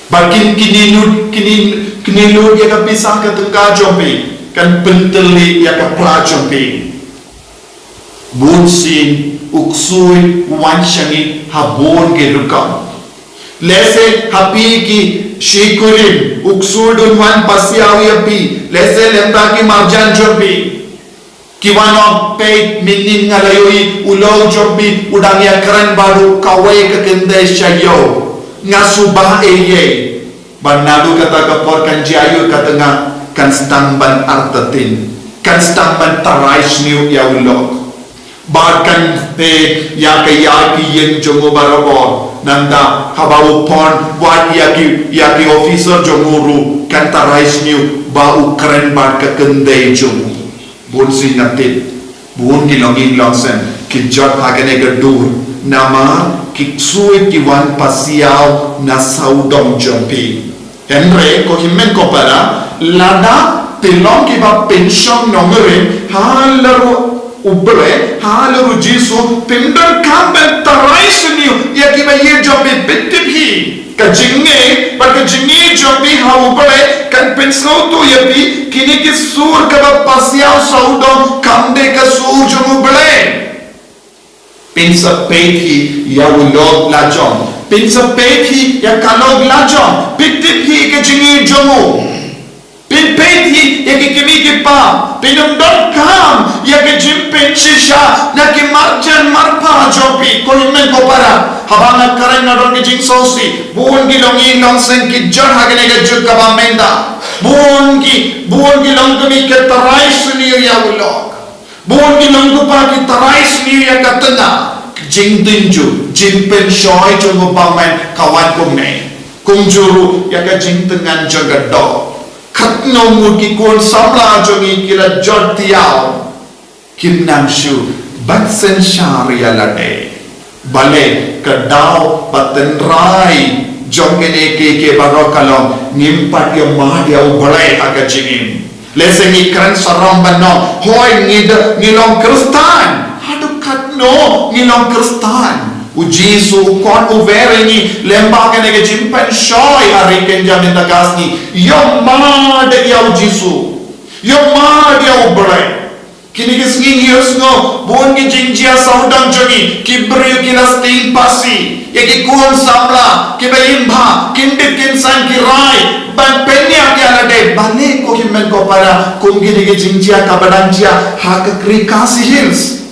Bad kin kñia lut, kñia, kñia lut ïa ka pisa ka tyngka jong phi, kan pyntylli ïa ka pla jong phi. Bunsien u ksuid u wan sha ngi ha bun ki rukom. Lehse ha phi ki shi kurim u ksuid un wan pasiaw ïa phi. Lehse lem da ki marjan jong phi. Ki wan ong, peit mynnin nga la ïohi u lok jong phi u dang ïakren bad u kawei ka kynthei sha ïew. Nga sngewbha ei ei. Bad naduh kata ka por kan jia ïa ka tnga, kan sdang ban artatien, kan sdang ban tharai sniew ïa u lok. Bad kan peit ïa ka ïaid ka ïeng jong u barabor. Nangta haba u pon wat ïa ki, ïa ki officer jong u ruh kan tharai sniew ba u kren bad ka kynthei jong u. Bunsien nga tip bun ki longïing longsem ki jot ha kane ka dur, namar ki ksuid ki wan pasiaw na sawdong jong phi. Hynrei ko hynmen ko para, lada phi long kiba pynshong nongrim halor u Blei, halor u Jisu, phim donkam ban tharai sniew ïa kiba ïeit jong phi. Phi tip hi, ka jingngeit bad ka jingïeit jong phi ha u Blei kan pynsngewthuh ïa phi. Kine ki sur kaba pasiaw sawdong kam dei ka sur jong u Blei. Phin sa peit hi ïa u lok lajong, phin sa peit hi ïa ka lok lajong. Phi tip hi ka jingïeit jong u. Phin peit hi ïa ki kmie ki kpa. Phin ym donkam ïa ka jingpynshisha na ki marjan marpa jong phi. Ko hynmen ko para, haba nga kren nga don ka jingsngewsih. Bun ki longïing longsem ki jot ha kane ka juk kaba mynta. Bun ki, bun ki longkmie ki tharai sniew ïa u lok. Bun ki longkpa ki tharai sniew ïa ka tnga. Jingtynjuh, jingpynshoi jong u bymman ka wan kumne. Kumjuh ruh ïa ka jingtngan jong ka doh. Katno ngut ki khun samla jong ngi ki la jot thiaw. Kim nang shuh ban synshar ïa lade. Balei? Ka daw ba tynrai jong kine kiei baroh ka long ngim pat ïa mad ïa u Blei ha ka jingim. Lehse ngi kren sarong ban ong, hooid ngi da, ngi long Khristan. Haduh katno ngi long Khristan? U Jisu u khot u wer ïa ngi lem bad kane ka jingpynshoi ha ri kynja mynta ka sngi. Ïa mad ïa u Jisu. Ïa mad ïa u Blei. Kine ki sngi ngi ïohsngew bun ki jingjia sawdong jong ngi, ki briew ki la sting phasi ïa ki khun samla kiba im bha, kin bit kin san ki rai ban pynïap ïa lade. Balei ko hynmen ko para, kum kine ki jingjia kaba dang jia ha ka ri Khasi Hills?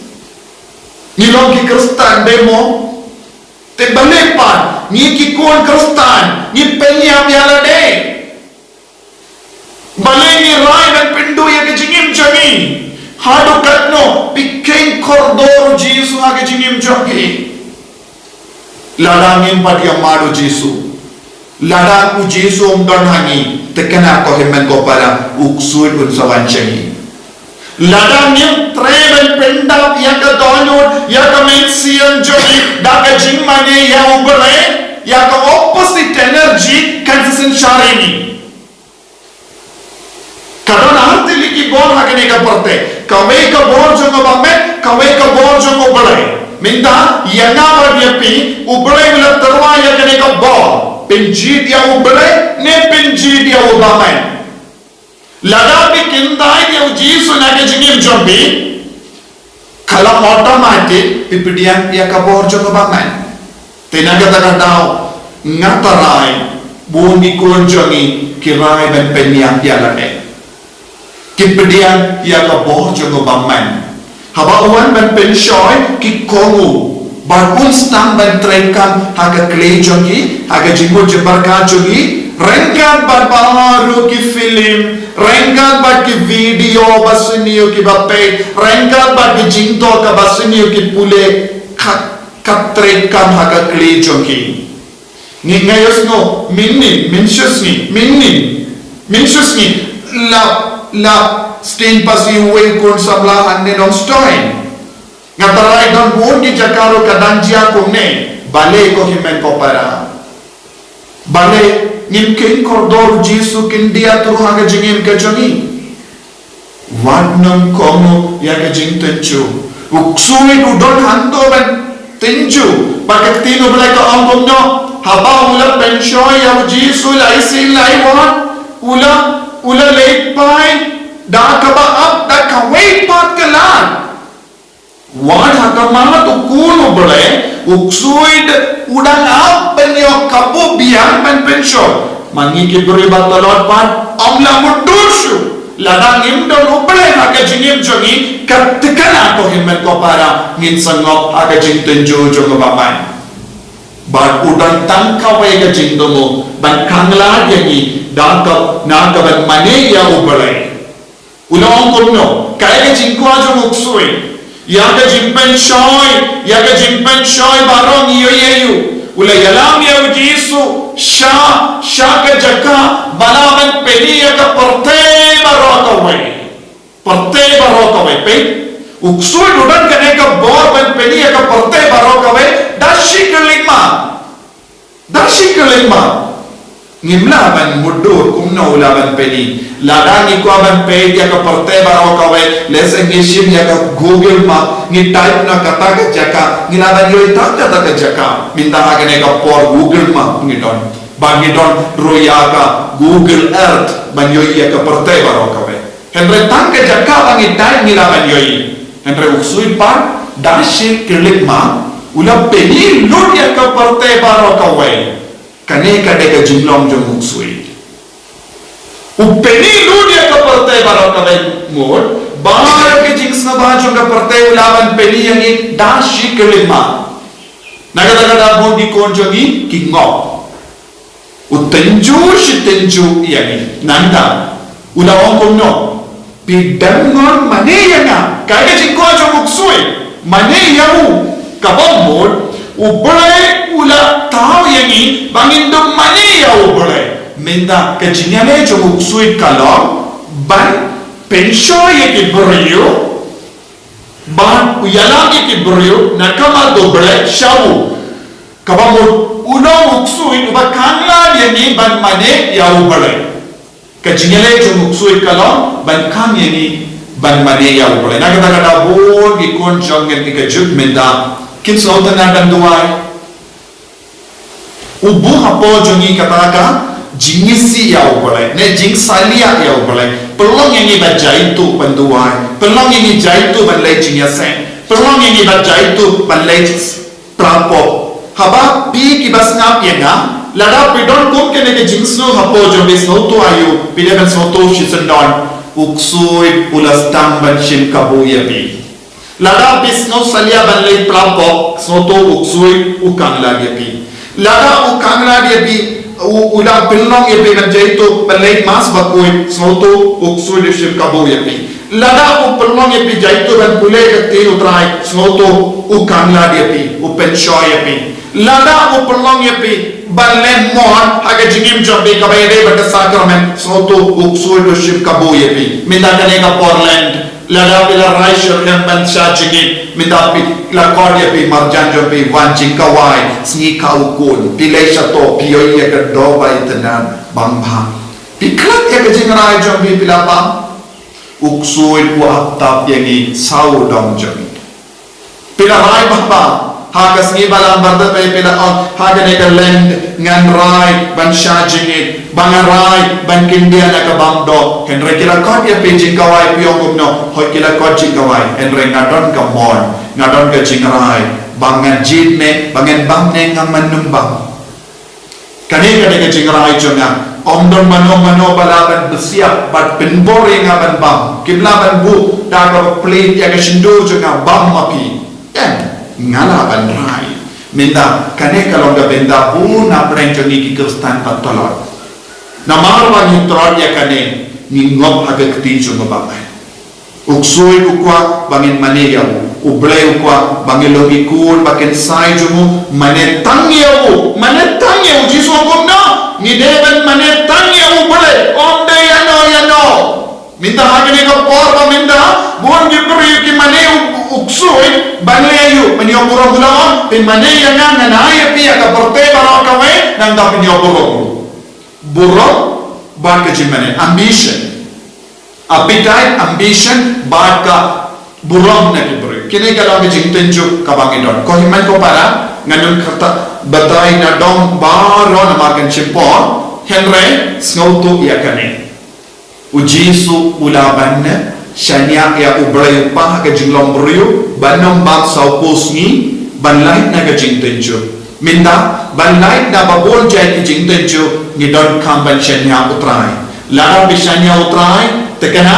Ngi long ki Khristan dei mo? Te balei pat ngi ki khun Khristan ngi pynïap ïa lade? Balei ngi rai ban pynduh ïa ka jingim jong ngi? Haduh katno phi kheiñ kordor u Jisu ha ka jingim jong phi? Lada ngim pat ïa mad u Jisu, lada u Jisu um don ha ngi, te kane ko hynmen ko para, u ksuid un sa wan sha ngi. Lada ngim treh ban pyndap ïa ka dohnud, ïa ka mynsiem jong ngi da ka jingmane ïa u Blei, ïa ka opposite energy kan sa synshar ïa ngi. Ka don ar tylli ki bor ha kane ka pyrthei. Kawei ka bor jong u bymman, kawei ka bor jong u Blei. Mynta ïa nga bad ïa phi, u Blei u la tyrwa ïa kane ka bor. Pynjied ïa u Blei ne pynjied ïa u bymman? Lada phi kyndait ïa u Jisu na ka jingim jong phi, ka long automatic phi pdiang ïa ka bor jong u bymman. Te na kata ka daw nga tharai bun ki khun jong ngi ki rai ban pynïap ïa lade. Ki pdiang ïa ka bor jong u bymman. Haba u wan ban pynshoi ki kohnguh, bad un sdang ban treikam ha ka kli jong ki, ha ka jingmut jingpyrkhat jong ki, ryngkat bad baroh ki film, ryngkat bad ki video ba sniew kiba peit, ryngkat bad ki jingthoh kaba sniew ki pule, ka, ka treikam ha ka kli jong ki. Ngi, nga ïohsngew mynnin, mynshisngi, mynnin, mynshisngi la, la sting phasi uwei u khun samla hangne Nongstoiñ. Nga tharai don bun ki jaka ruh ka dang jia kumne. Balei ko hynmen ko para? Balei Ngim kheiñ kordor u Jisu khyndiat ruh ha ka jingim ka jong ngi. Wat nym kohnguh ïa ka jingtynjuh. U ksuid u don hangto ban tynjuh. Bad ka ktien U Blei ka ong kumno? Haba u la pynshoi ïa u Jisu lai sien lai wat, u la, u la leit phai da kaba ap da kawei pat ka lad. Wat ha khmat u Khun U Blei, u ksuid u dang ap ban ïoh kabu biang ban pynshoi. Ma ngi ki briew ba tlot pat, ym lah mutdur shuh. Lada ngim don U Blei ha ka jingim jong ngi, kat tykna ko hynmen ko para, ngin sa ngop ha ka jingtynjuh jong u bamai. Bad u don tang kawei ka jingthmu ban khanglad ïa ngi, da ka, na ka ban mane ïa U Blei. U la ong kumno, kaei ka jingkwah jong u ksuid? Ïa ka jingpynshoi, ïa ka jingpynshoi baroh ngi ïohi ïa u. U la ïalam ïa u Jisu sha, sha ka jaka ba lah ban pyni ïa ka pyrthei baroh kawei. Pyrthei baroh kawei, peit. U ksuid u don kane ka bor ban pyni ïa ka pyrthei baroh kawei da shi khyllipmat. Da shi khyllipmat. Ngim lah ban mutdur kumno u lah ban pyni. Lada ngi kwah ban peit ïa ka pyrthei baroh kawei, lehse ngi shim ïa ka Google Map, ngi type noh kata ka jaka, ngi lah ban ïohi tang kata ka jaka. Mynta ha kane ka por Google Map ngi don. Ba ngi don ruh ïa ka Google Earth ban ïohi ïa ka pyrthei baroh kawei. Hynrei tang ka jaka ba ngi type ngi lah ban ïohi. Hynrei u ksuid pat da shi khyllipmat u la pyni lut ïa ka pyrthei baroh kawei. Kane ka dei ka jinglong jong u ksuid. U pyni lut ïa ka pyrthei baroh kawei mut, ba ka jingsngewbha jong ka pyrthei u lah ban pyni ïa ngi da shi khyllipmat. Na kata ka daw bun ki khun jong ngi ki ngop. U tynjuh shi tynjuh ïa ngi. Nangta u la ong kumno? Phi dang nym mane ïa nga. Kaei ka jingkwah jong u ksuid? Mane ïa u. Kaba mut U Blei u la thaw ïa ngi ba ngin nym mane ïa U Blei. Mynta ka jingïaleh jong u ksuid ka long ban pynshoi ïa ki briew, ban ïalam ïa ki briew na ka khmat U Blei sha u. Kaba mut u long u ksuid uba khanglad ïa ngi ban mane ïa U Blei. Ka jingïaleh jong u ksuid ka long ban khang ïa ngi ban mane ïa U Blei. Na kata ka daw bun ki khun jong ngi ka juk mynta kim sngewtynnad ban duwai. U buh hapoh jong ngi kata ka jingisih ïa U Blei, ne jingsalia ïa U Blei. Pynlong ïa ngi ba jaituh ban duwai. Pynlong ïa ngi jaituh ban leit jingïaseng. Pynlong ïa ngi ba jaituh ban leit pla pop. Haba phi kiba sngap ïa nga, lada phi don kum kane ka jingsngew hapoh jong phi, sngewthuh aïu, phi dei ban sngewthuh shisyndon. U ksuid u la sdang ban shim kabu ïa phi. Lada phi sngew salia ban leit pla pop, sngewthuh u ksuid u khanglad ïa phi. Lada u khanglad ïa phi, u, u la pynlong ïa phi ban jaituh ban leit mass bakhuid, sngewthuh u ksuid u shim kabu ïa phi. Lada u pynlong ïa phi jaituh ban pule ka ktien U Trai, sngewthuh u khanglad ïa phi, u pynshoi ïa phi. Lada u pynlong ïa phi ban leh mon ha ka jingim jong phi kaba ïadei bad ka sakramen, sngewthuh u ksuid u shim kabu ïa phi. Mynta kane ka por Lent, lada phi la rai shitrhem ban shah jingit, mynta phi la khot ïa phi marjan jong phi, wan jingkawai, sngi khaw khun, phi leit shato, phi ïohi ïa ka doh ba itynnad, bam bha. Phi klet ïa ka jingrai jong phi, phi la bam. U ksuid u ap tap ïa ngi saw dong jong ngi. Phi la rai bam bha, ha ka sngi ba lam bad phi la ong, ha kane ka Lent ngan rai ban shah jingit, ba ngan rai ban kyndiah na ka bam doh. Hynrei ki la khot ïa phi jingkawai, phi ong kumno? Hooid, ki la khot jingkawai, hynrei nga don ka mon, nga don ka jingrai ba ngan jied ne, ba ngan bam ne, ngam nym bam. Kane ka dei ka jingrai jong nga. Ym don mano mano ba lah ban bisiat bad pynbor ïa nga ban bam. Kim lah ban buh da kaba plie ïa ka shyntur jong nga, bam ma phi. Em, nga lah ban rai. Mynta kane ka long ka bynta bun na pdeng jong ngi ki Khristan ba tlot. Namar ba ngi tlot ïa kane, ngi ngop ha ka ktien jong u Baba. U ksuid u kwah ba ngin mane ïa u. U Blei u kwah ba ngin long ki khun ba kynsai jong u. Mane tang ïa u, mane tang ïa u. Jisu u ong kumno? Ngi dei ban mane tang ïa u Blei, ym dei ïano ïano. Mynta ha kane ka por ba mynta bun ki briew ki mane u, u ksuid ban leh aïu? Ban ïoh burom. U la ong, phin mane ïa nga, ngan ai ïa phi ïa ka pyrthei baroh kawei, nangta phin ïoh burom. Burom bad ka jingmanen, ambition. Appetite, ambition, bad ka burom na ki briew. Kine ki long ki jingtynjuh kaba ngi don. Ko hynmen ko para, ngan ym kyrteng batai na dong baroh namar kan shim por, hynrei sngewthuh ïa kane. U Jisu u la ban shaniah ïa U Blei U Kpa ha ka jinglong briew, ban ym bam saw phew sngi, ban lait na ka jingtynjuh. Mynta, ban lait na ba bun jait ki jingtynjuh, ngi donkam ban shaniah U Trai. Lada phi shaniah U Trai, te kane,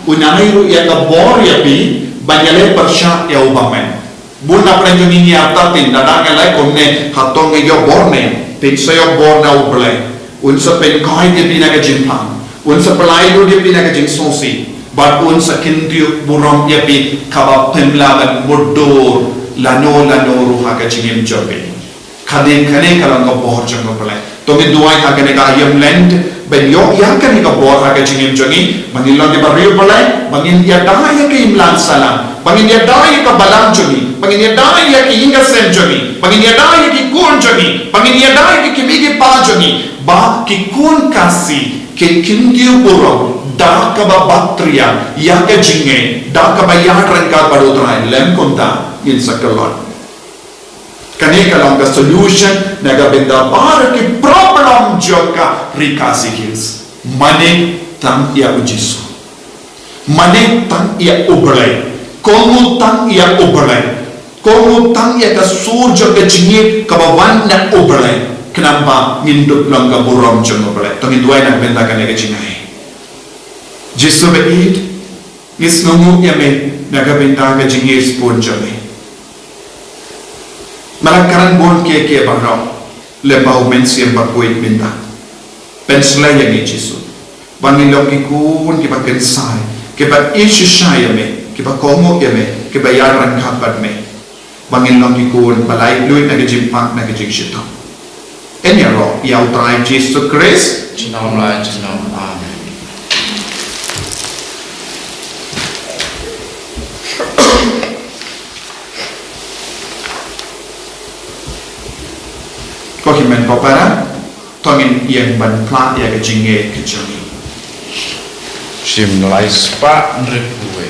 un ai ruh ïa ka bor ïa phi, ban ïaleh pyrshah ïa u bymman. Bun na pdeng jong ngi ngi ap ta phin, lada ngi lait kumne, hato ngi ïoh bor ne, phin sa ïoh bor na U Blei. Un sa pynkoit ïa phi na ka jingpang. Un sa pynlait lut ïa phi na ka jingsngewsih. Bad un sa kyntiew burom ïa phi kaba phim lah ban mutdur lano lano ruh ha ka jingim jong phi. Kane, kane ka long ka bor jong U Blei. To ngin duwai ha kane ka aïom Lent, ban ïoh ïa kane ka bor ha ka jingim jong ngi, ba ngin long kiba riewblei, ba ngin ïada ïa ka imlang sahlang, ba ngin ïada ïa ka balang jong ngi, ba ngin ïada ïa ka ïing ka sem jong ngi, ba ngin ïada ïa ki khun jong ngi, ba ngin ïada ïa ki kmie ki kpa jong ngi, ba ki khun Khasi kin kyntiew burom da kaba bat triang ïa ka jingngeit, da kaba ïaid ryngkat bad U Trai, lym kumta ngin sa kyllon. Kane ka long ka solution na ka bynta baroh ki problem jong ka Ri Khasi Hills. Mane tang ïa U Jisu. Mane tang ïa U Blei. Kohnguh tang ïa U Blei. Kohnguh tang ïa ka sur jong ka jingngeit kaba wan na U Blei. Khnang ba ngin dup long ka burom jong U Blei. To ngin duwai na ka bynta kane ka jingai. Jisu ba ïeit, ngi sngewnguh ïa me na ka bynta ka jingngeit sbun jong me. Me la kren bun kiei kiei baroh lyngba U Mynsiem Bakhuid mynta. Pynshlei ïa ngi Jisu, ba ngin long ki khun kiba kynsai, kiba ïeit shisha ïa me, kiba kohnguh ïa me, kiba ïaid ryngkat bad me. Ba ngin long ki khun ba laitluid na ka jingpang, na ka jingshitom. Yn ïaroh ïa U Trai Jisu Khrist. Junom la junom. Amen. Ko hynmen ko para, to ngin ïeng ban phla ïa ka jingngeit ka jong ngi. Shim lai spah hynriewphew wei.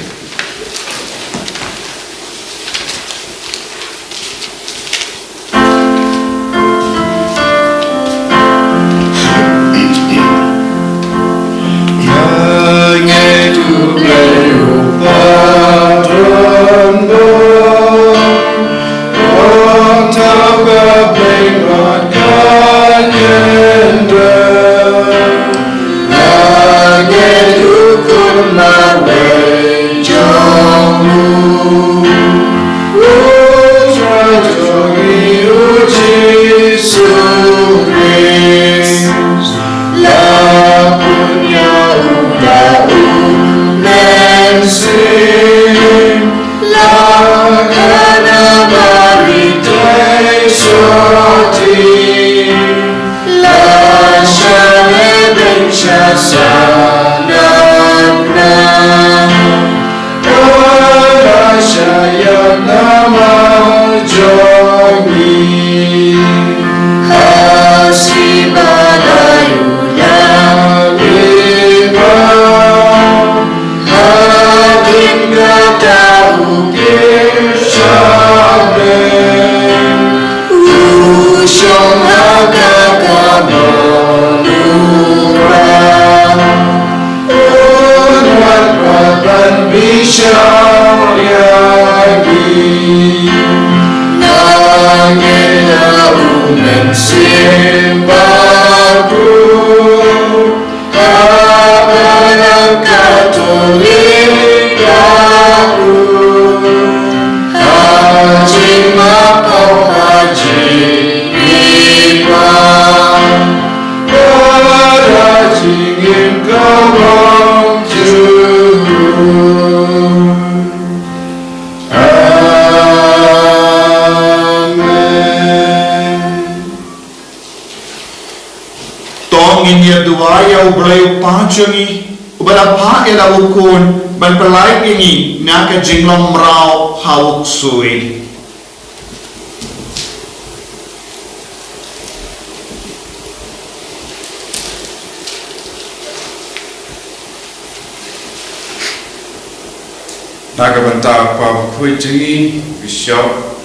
To ngin ïa duwai ïa U Blei U Kpa jong ngi, uba la phah ïa la u Khun ban pynlait ïa ngi na ka jinglong mraw ha u ksuid. Na ka bynta u kpa bakhuid jong ngi, Bishop,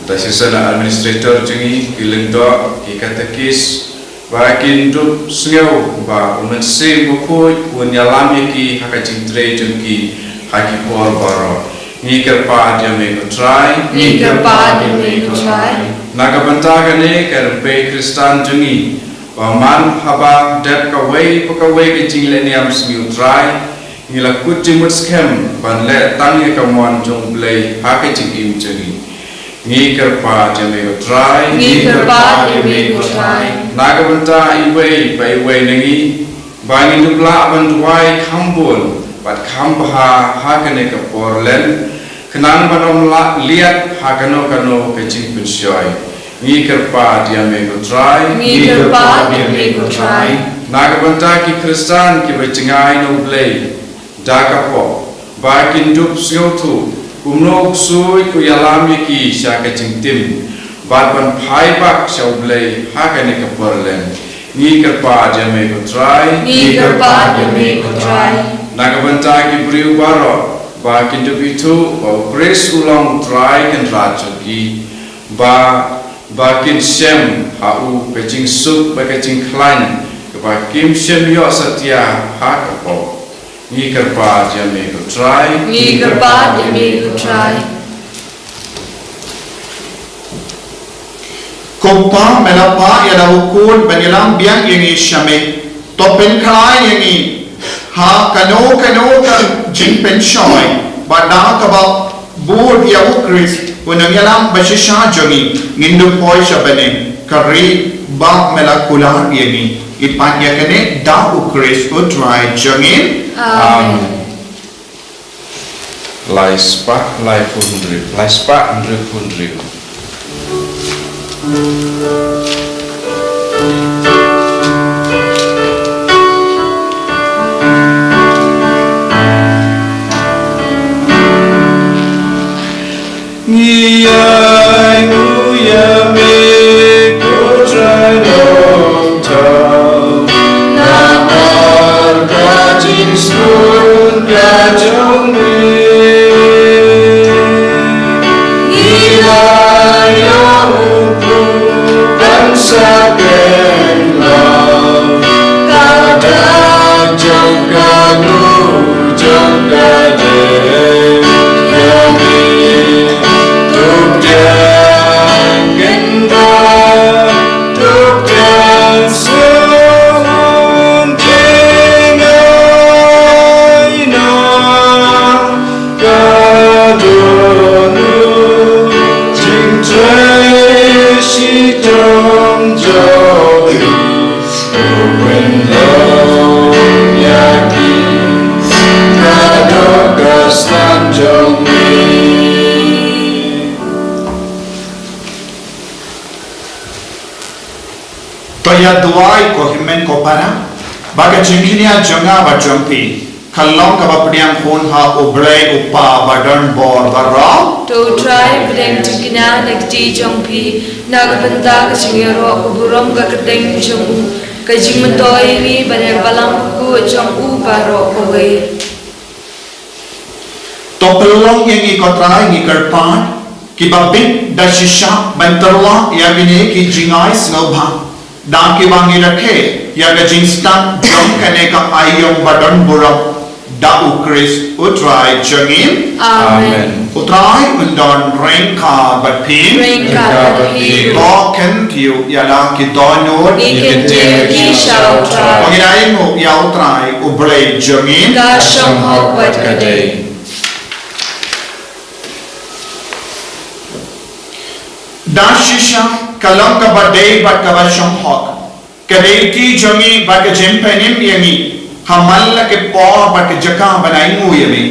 da shisien administrator jong ngi, ki lyngdoh, ki katekis, ba kin dup sngew ba U Mynsiem Bakhuid un ïalam ïa ki ha ka jingtrei jong ki ha ki por baroh. Ngi kyrpad ïa me ko Trai. Ngi kyrpad ïa me ko Trai. Na ka bynta kane ka rympei Khristan jong ngi, ba man haba dep kawei pa kawei ka jinglehniam sngi u Trai, ngi la kut jingmut skhem ban leh tang ïa ka mon jong U Blei ha ka jingim jong ngi. Ngi kyrpad ïa me ko Trai. Ngi kyrpad ïa me ko Trai. Na ka bynta iwei pa iwei na ngi, ba ngin dup lah ban duwai kham bun bad kham bha ha kane ka por Lent, khnang ban ym lah liat ha kano kano ka jingpynshoi. Ngi kyrpad ïa me ko Trai. Ngi kyrpad ïa me ko Trai. Na ka bynta ki Khristan kiba jngai na U Blei da ka pop, ba kin dup sngewthuh kumno u ksuid u ïalam ïa ki sha ka jingtim bad ban phai bak sha U Blei ha kane ka por Lent. Ngi kyrpad ïa me ko Trai. Ngi kyrpad ïa me ko Trai. Na ka bynta ki briew baroh, ba kin dup ithuh ba U Khrist u long U Trai Kynrad jong ki, ba, ba kin shem ha u ka jingsuk bad ka jingkhlaiñ kaba kim shym ïoh satia ha ka pop. Ngi kyrpad ïa me ko Trai. Ngi kyrpad ïa me ko Trai. Ko Pa, me la pah ïa la u Khun ban ïalam biang ïa ngi sha me. To pynkhlaiñ ïa ngi ha kano kano ka jingpynshoi, ba da kaba bud ïa U Khrist u nongïalam ba shisha jong ngi, ngin dup poi sha bneng, ka ri ba me la kular ïa ngi. Ngi pan ïa kane da U Khrist U Trai jong ngi. Amen. Amen. Lai spah laiphew hynriew, lai spah hynriewphew hynriew. Ngi ainguh ïa me ko Trai Nongthaw, namar ka jingsngewbha jong me. Ngi la ïoh u pynsaphriang ka dak jong ka Mut jong ka Dei, ïa ngi, to pdiang kynta, to pdiang sngewbha, jingaiñ na ka dohnud, jingtrei shitom jong ngi. To ïa duwai ko hynmen ko para, ba ka jingkñia jong nga bad jong phi, ka long kaba pdiang khun ha U Blei U Kpa badonbor baroh. To U Trai pdiang jingkñia na ka kti jong phi, na ka bynta ka jingïaroh ka burom ka kyrteng jong u, ka jingmyntoi ïa ngi bad ïa ka balang bakhuid jong u baroh kawei. To pynlong ïa ngi ko Trai, ngi kyrpad, kiba bit da shisha ban tyrwa ïa kine ki jingai sngewbha, da kiba ngi rakhe ïa ka jingstad jong kane ka aïom badonburom, da U Khrist U Trai jong ngi. Amen. Amen. U Trai un don ryngkat bad phi. Ryngkat bad phi. To kyntiew ïa la ki dohnud. Ngi kyntiew ïa ki sha U Trai. Ngi ainguh ïa U Trai U Blei jong ngi. Ka shong hok bad ka dei. Da shisha ka long kaba dei bad kaba shong hok, ka dei kti jong ngi bad ka jingpynim ïa ngi ha man la ki por bad ki jaka ban ainguh ïa me.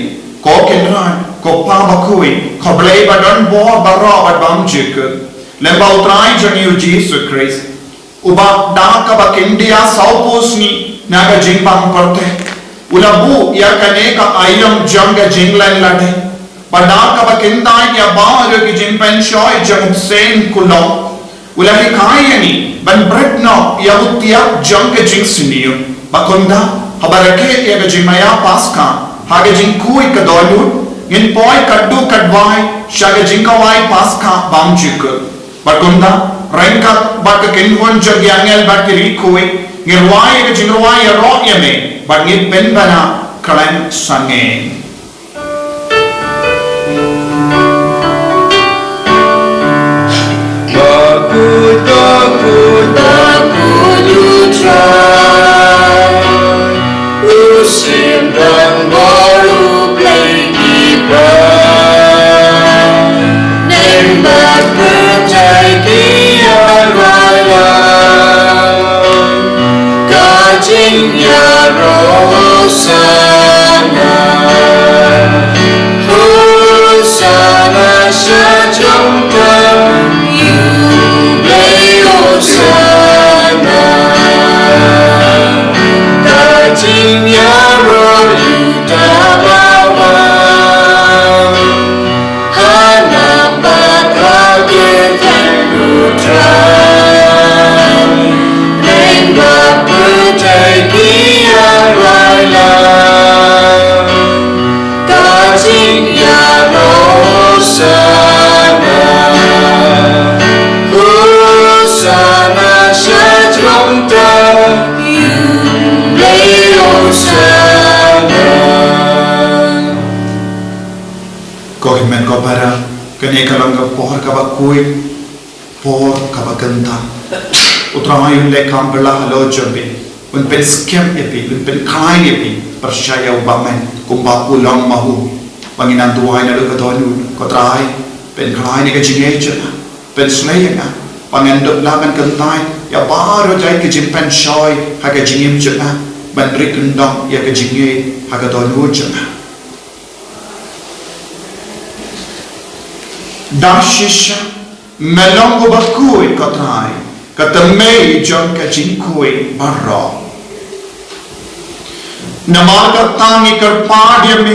Ko Kynrad, ko Pa bakhuid, ko Blei badonbor baroh bad bymjukut, lem bad U Trai jong ngi U Jisu Khrist, uba da kaba kyndiah sawphew sngi na ka jingbam pyrthei, u la buh ïa kane ka aïom jong ka jinglen lade, bad da kaba kyntait ïa baroh ki jingpynshoi jong u bseiñ kulong, u la hikai ïa ngi ban bret noh ïa u tiap jong ka jingsniew. Bad kumta, haba rakhe ïa ka jingmaïa Paskha ha ka jingkhuid ka dohnud, Ngin poi katto katne sha ka jingkawai Paskha bymjukut. Bad kumta, ryngkat bad ka kynhun jong ki angel bad ki riewkhuid, ngin rwai ïa ka jingrwai Ïaroh ïa me, bad ngin pynbna khlem sangeh. Bakut, bakut, bakut U Trai. U shim dang bor, U Blei ki para. Neng bad pyrthei ki ïa rwai lang. Ka jingïaroh Hosana. Hosana sha jrong ta U Blei, Hosana. Ka jingïaroh Judah bawa. Hanam bad ha kyrteng U Trai. Neng bad pyrthei ki ïa rwai lang. Ka jingïaroh Hosana. Hosana sha jrong ta U Blei, Hosana. Ko hynmen ko para, kane ka long ka por kaba khuid, por kaba kynta. U Trai un leh kam bylla halor jong phi, un pynskhem ïa phi, un pynkhlaiñ ïa phi, pyrshah ïa u bymman, kumba u long ma u. Ba ngin nang duwai naduh ka dohnud, ko Trai, pynkhlaiñ ïa ka jingngeit jong nga, pynslei ïa nga, ba ngan dup lah ban kyntait ïa baroh jait ki jingpynshoi ha ka jingim jong nga, ban ri kyndong ïa ka jingngeit ha ka dohnud jong nga. Da shisha me long uba khuid, ko Trai, ka tymmen jong ka jingkhuid baroh. Namar kata ngi kyrpad ïa me,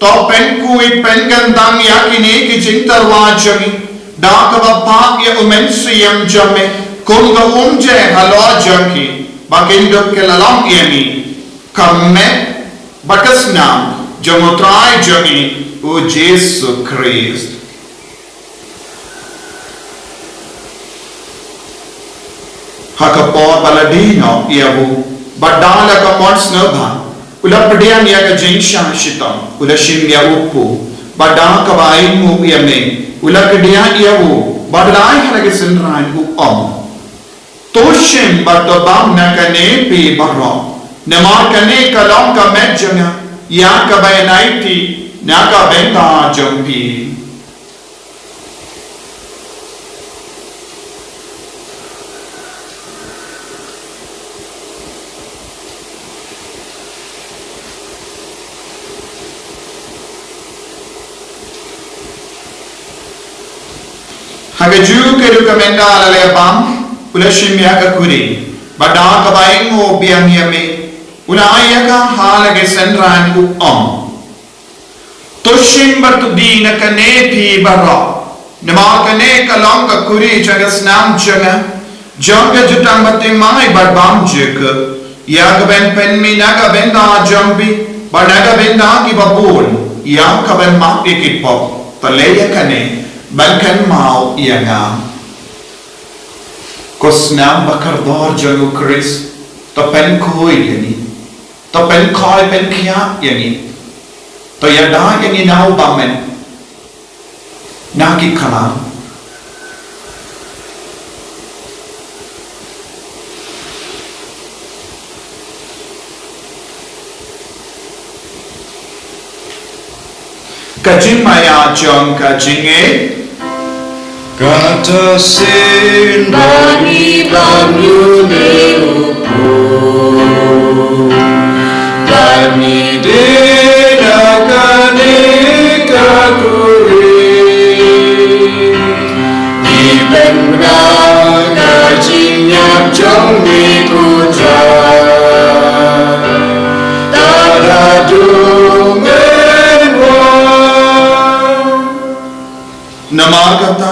to pynkhuid pynkyntang ïa kine ki jingtyrwa jong ngi da kaba phah ïa U Mynsiem jong me kum ka umjer halor jong ki, ba kin dup ki la long ïa ngi ka met bad ka snam jong U Trai jong ngi U Jisu Khrist. Ha ka por ba la die noh ïa u, bad da la ka mon sngewbha, u la pdiang ïa ka jingshah shitom, u la shim ïa u kpu, bad da kaba ainguh ïa me, u la kdiah ïa u, bad u la ai ha la ki synran, u ong: To shim bad to bam na kane phi baroh, namar kane ka long ka met jong nga, ïa kaba yn aiti na ka bynta jong phi. Ha kajuh ka duk ka mynta la leh bam, u la shim ïa ka khuri, bad da kaba ainguh biang ïa me, u la ai ïa ka ha la ki synran, u ong: To shim bad to die na kane phi baroh, namar kane ka long ka khuri jong ka snam jong nga, jong ka jutang bathymmai bad bymjukut, ïa kaban pynmih na ka bynta jong phi bad na ka bynta kiba bun, ïa kaban map ïa ki pop. To leh ïa kane ban kynmaw ïa nga. Ko snam ba kordor jong U Khrist, to pynkhuid ïa ngi. To pynkhoi pynkhiah ïa ngi. To ïada ïa ngi na u bymman, na ki khlam. Ka jingmaïa jong ka jingngeit. Kata shisien ba ngi bam ïa une u pud, ba ngi die na kane ka khuri, ngi pynbna ka jingïap jong me, ko Trai, tad haduh ngin wan. Namar kata,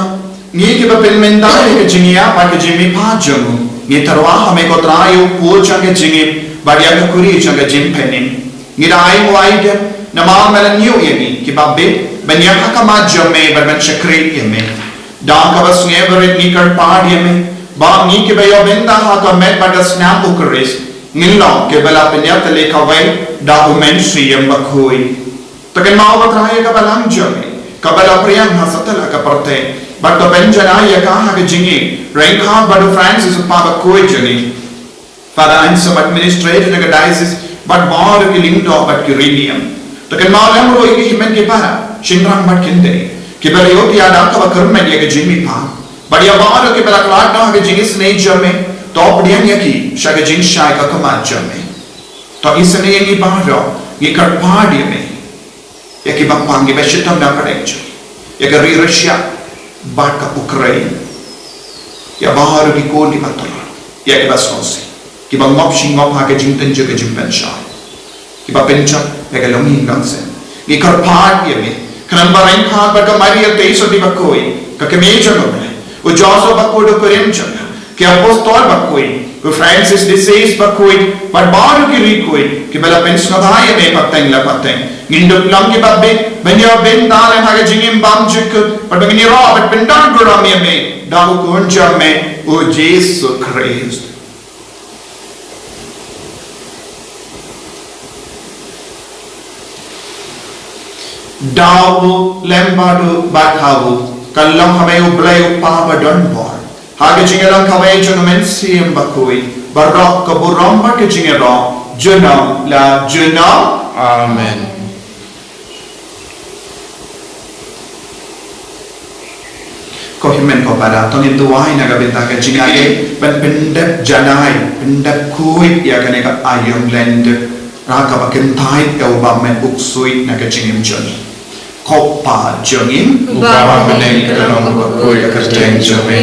ngi kiba pynmynta ïa ka jingïap bad ka jingmihpat jong u, ngi tyrwa ha me, ko Trai, ïa u pud jong ka jingim bad ïa ka khuri jong ka jingpynim. Ngi da ai muaidem Namar me la ñiew ïa ngi kiba bit ban ïaid ha khmat jong me bad ban shakri ïa me. Da kaba sngewbha ngi kyrpad ïa me ba ngi kiba ïoh bynta ha ka met bad ka snam u Khrist, ngin long kiba la pynïap tylli kawei da u Mynsiem Bakhuid. To kynmaw, ko Trai, ïa ka balang jong me kaba la pdiang ha satlak ka pyrthei, bad to pynjanai ïa ka ha ka jingim ryngkat bad u Francis u kpa bakhuid jong ngi, Father Anselm, administrator na ka diocese, bad baroh ki lyngdoh bad ki riewniam. To kynmaw lem ruh ïa ki hynmen ki para, shynrang bad kynthei, kiba la ïoh ïa da kaba kyrmen ïa ka jingmihpat, bad ïa baroh kiba la khlad noh ha ka jingisynei jong me. To pdiang ïa ki sha ka jingshai ka khmat jong me. To isynei ïa ngi baroh, ngi kyrpad ïa me, ïa kiba pang, kiba shitom na pdeng jong, ïa ka ri Russia bad ka Ukraine, ïa baroh ki khun kiba tlot, ïa kiba sngewsih, kiba ngop shi ngop ha ka jingtynjuh ka jingpynshai, kiba pynjot ïa ka longïing longsem. Ngi kyrpad ïa me, khnang ba ryngkat bad ka Maria Theisotti bakhuid, ka kmie jong U Blei, u Joseph bakhuid u kurim jong ka, ki apostol bakhuid, u Francis de Assisi bakhuid, bad baroh ki riewkhuid kiba la pynsngewbha ïa me pateng la pateng, ngin dup long kiba bit ban ïoh bynta lem ha ka jingim bymjukut, bad ba ngin ïaroh bad pyndon burom ïa me da u Khun jong me, u Jisu Khrist. Da u lem bad u bad ha u, kan long ha me U Blei U Kpa badonbor, ha ka jingïalang kawei jong U Mynsiem Bakhuid, baroh ka burom bad ka jingïaroh junom la junom. Amen. Ko hynmen ko para, to ngin duwai na ka bynta ka jingïaleh ban pyndep janai, pyndep khuid ïa kane ka aïom lyngdoh, da kaba kyntait ïa u bymman u ksuid na ka jingim jong ngi. Ko Pa jong ngi uba ha bneng, ka long kaba khuid ka kyrteng jong me,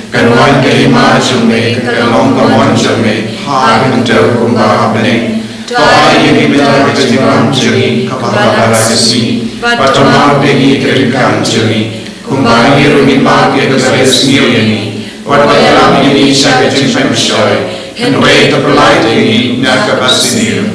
kan wan ka hima jong me, kan long ka mon jong me ha ka khyndew kumba ha bneng. To ai ïa ngi mynta ka jingbam jong ngi kaba ha ka sngi, bad to map ïa ngi ka jingkam jong ngi, kumba ngi ruh ngi map ïa kiba ïasniew ïa ngi, wat la ïalam ïa ngi sha ka jingpynshoi, hynrei to pyllait ïa ngi na kaba sniew.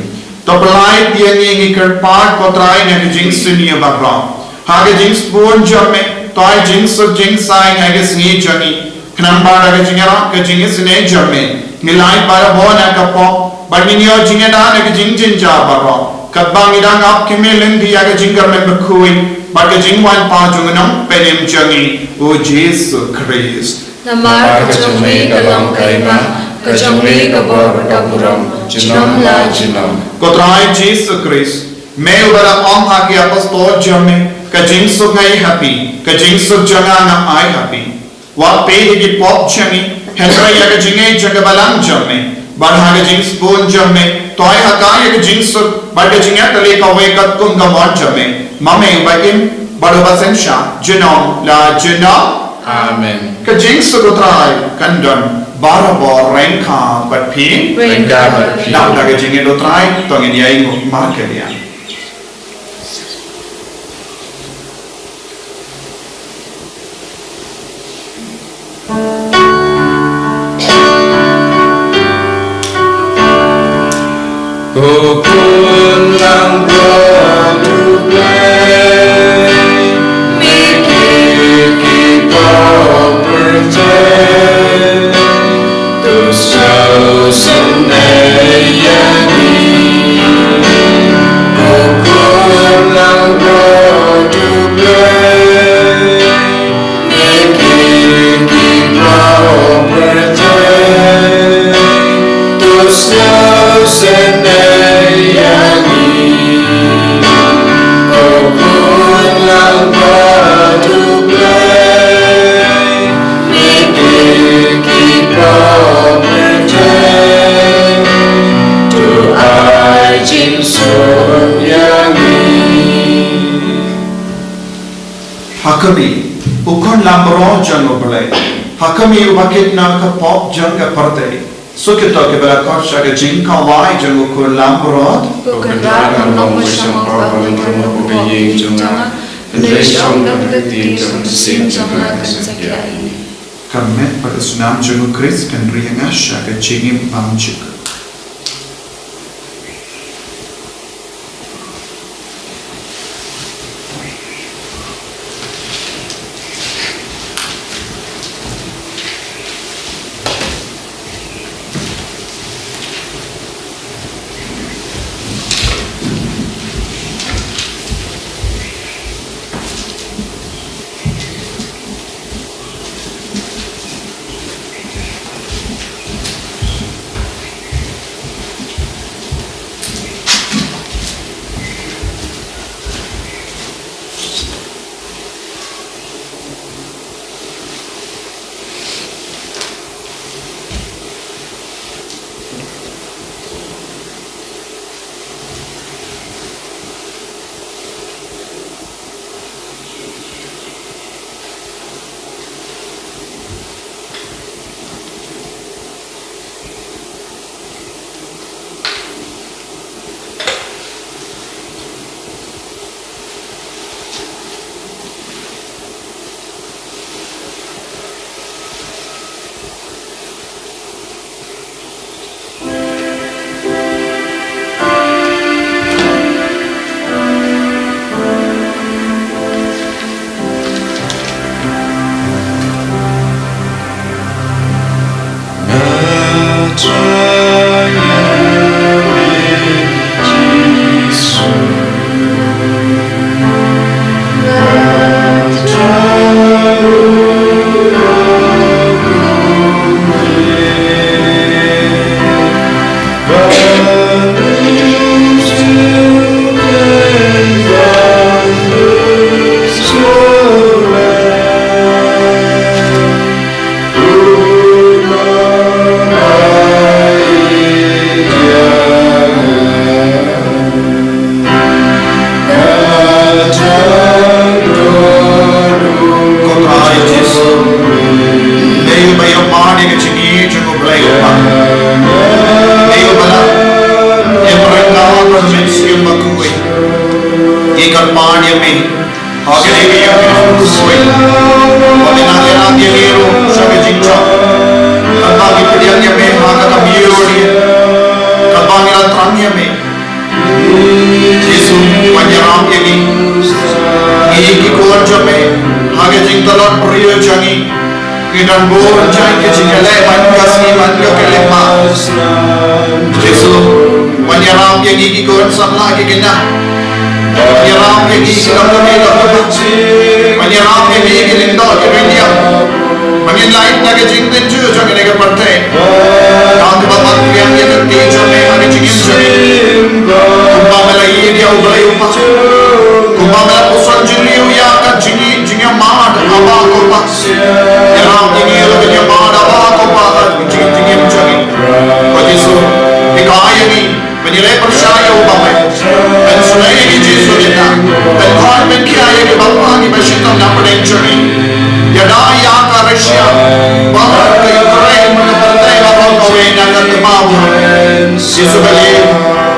To pyllait ïa ngi, ngi kyrpad ko Trai, na ka jingsniew baroh. Ha ka jingsbun jong me, to ai jingsuk jingsaiñ ha ka sngi jong ngi, khnang ba da ka jingïarap ka jingisynei jong me, ngi lait barabor na ka pop, bad ngin ïoh jingïada na ka jingjynjar baroh, katba ngi dang ap kyrmen lynti ïa ka jingkyrmen bakhuid bad ka jingwan pat jong U Nongpynim jong ngi, u Jisu Khrist. Namar ka jong me ka long ka hima, ka jong me ka bor bad ka burom junom la junom. Ko Trai Jisu Khrist, me uba la ong ha ki apostol jong me, ka jingsuk nga ai ha phi, ka jingsuk jong nga nga ai ha phi. Wat peit ïa ki pop jong ngi, hynrei ïa ka jingngeit jong ka balang jong me. Bad ha ka jingsbun jong me, to ai ha ka ïa ka jingsuk bad ka jingïatylli kawei katkum ka mon jong me, ma me uba im bad uba synshar junom la junom. Amen. Ka jingsuk U Trai kan don barabor ryngkat bad phi. Ryngkat bad phi. Dap da ka jingngeit U Trai, to ngin ïainguh markylliang. Ko Khun langbrot U Blei, me kyrkieh ki pop pyrthei, to sngewsynei ïa ngi. Ko Khun langbrot U Blei, me kyrkieh ki pop pyrthei, to sngewsynei ïa ngi. Ko Khun langbrot U Blei, me kyrkieh ki pop pyrthei, to ai jingsuk ïa ngi. Ha khmih, U Khun langbrot jong U Blei. Ha khmih, uba kit na ka pop jong ka pyrthei. Suk ïa kito kiba la khot sha ka jingkawai jong U Khun langbrot. Ko Kynrad, ngam long ba shong pop ban rung ha ka ïing jong nga, hynrei shong tang ka ktien jong ka mynsiem jong nga kan sa kyiad ïa ngi. Ka met bad ka snam jong U Khrist kan ri ïa nga sha ka jingim bymjukut. Kane ka ïing ka jong u Soiñ. Wat ïa nang ïarap ïa ngi ruh sha ka jingjop. Katba ngi pdiang ïa me ha ka kam ïoh ïa ngi. Katba ngi la thrang ïa me. Jisu, wat ïarap ïa ngi. Ngi ki khun jong me ha ka jingtlot briew jong ngi. Ngi don bun jait ki jingkylli ban ka sngi ban ka khyllipmat. Jisu, wat ïarap ïa ngi ki khun samla ki khynnah. Wat ïarap ïa ngi ki dang kmie dang kpa. Wat ïarap ïa ngi ki lyngdoh ki rynïeng. Ba ngin lait na ka jingtynjuh jong kane ka pyrthei. Tang kaba ban pdiang ïa ka kti jong me ha ka jingim jong ngi. Kumba me la ïeit ïa U Blei U Kpa. Kumba me la pynsan jingïeit ïa ka jingim jingïamad ha U Kpa. Ïarap ïa ngi ïa ka jingïamad ha U Kpa ha ka jingim jong ngi. Ko Jisu, hikai ïa ngi. Ban ïaleh pyrshah ïa u Balang. Ban sngewthuh ïa ki Jisu mynta. Ban khot ban khia ïa ki bapli kiba shitom na pdeng jong ngi. Ïada ïa ka Russia. Bad ka Ukraine bad ka pyrthei baroh kawei na ka thma u. Jisu balei.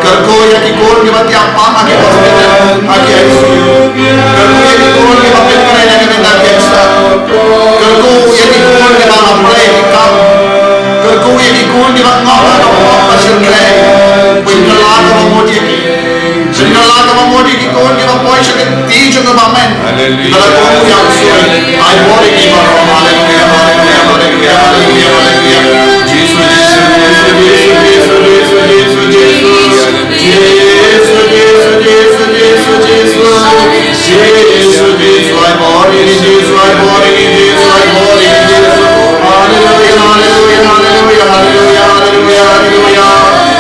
Kyrkhu ïa ki khun kiba tiap pang ha ki hospital ha ki I C U. Kyrkhu ïa ki khun kiba pynkreh na ka bynta cancer. Kyrkhu ïa ki khun kiba hap pyrshah ki kam. Kyrkhu ïa ki khun kiba ngop ha ka pop ba shyrkhei. Pynkylla kaba mut ïa ki. Pynkylla kaba mut ïa ki khun kiba poi sha ka kti jong u Balang. Haleluya. Kiba la kohnguh ïa u Soiñ. Ai bor ïa ki baroh. Haleluya, haleluya, haleluya, haleluya, haleluya. Jisu, Jisu, Jisu. Jisu, Jisu, Jisu, Jisu, Jisu. Jisu, Jisu, ai bor ïa ngi, Jisu, ai bor ïa ngi, Jisu, ai bor ïa ngi, Jisu. Haleluya, haleluya, haleluya, haleluya, haleluya, haleluya.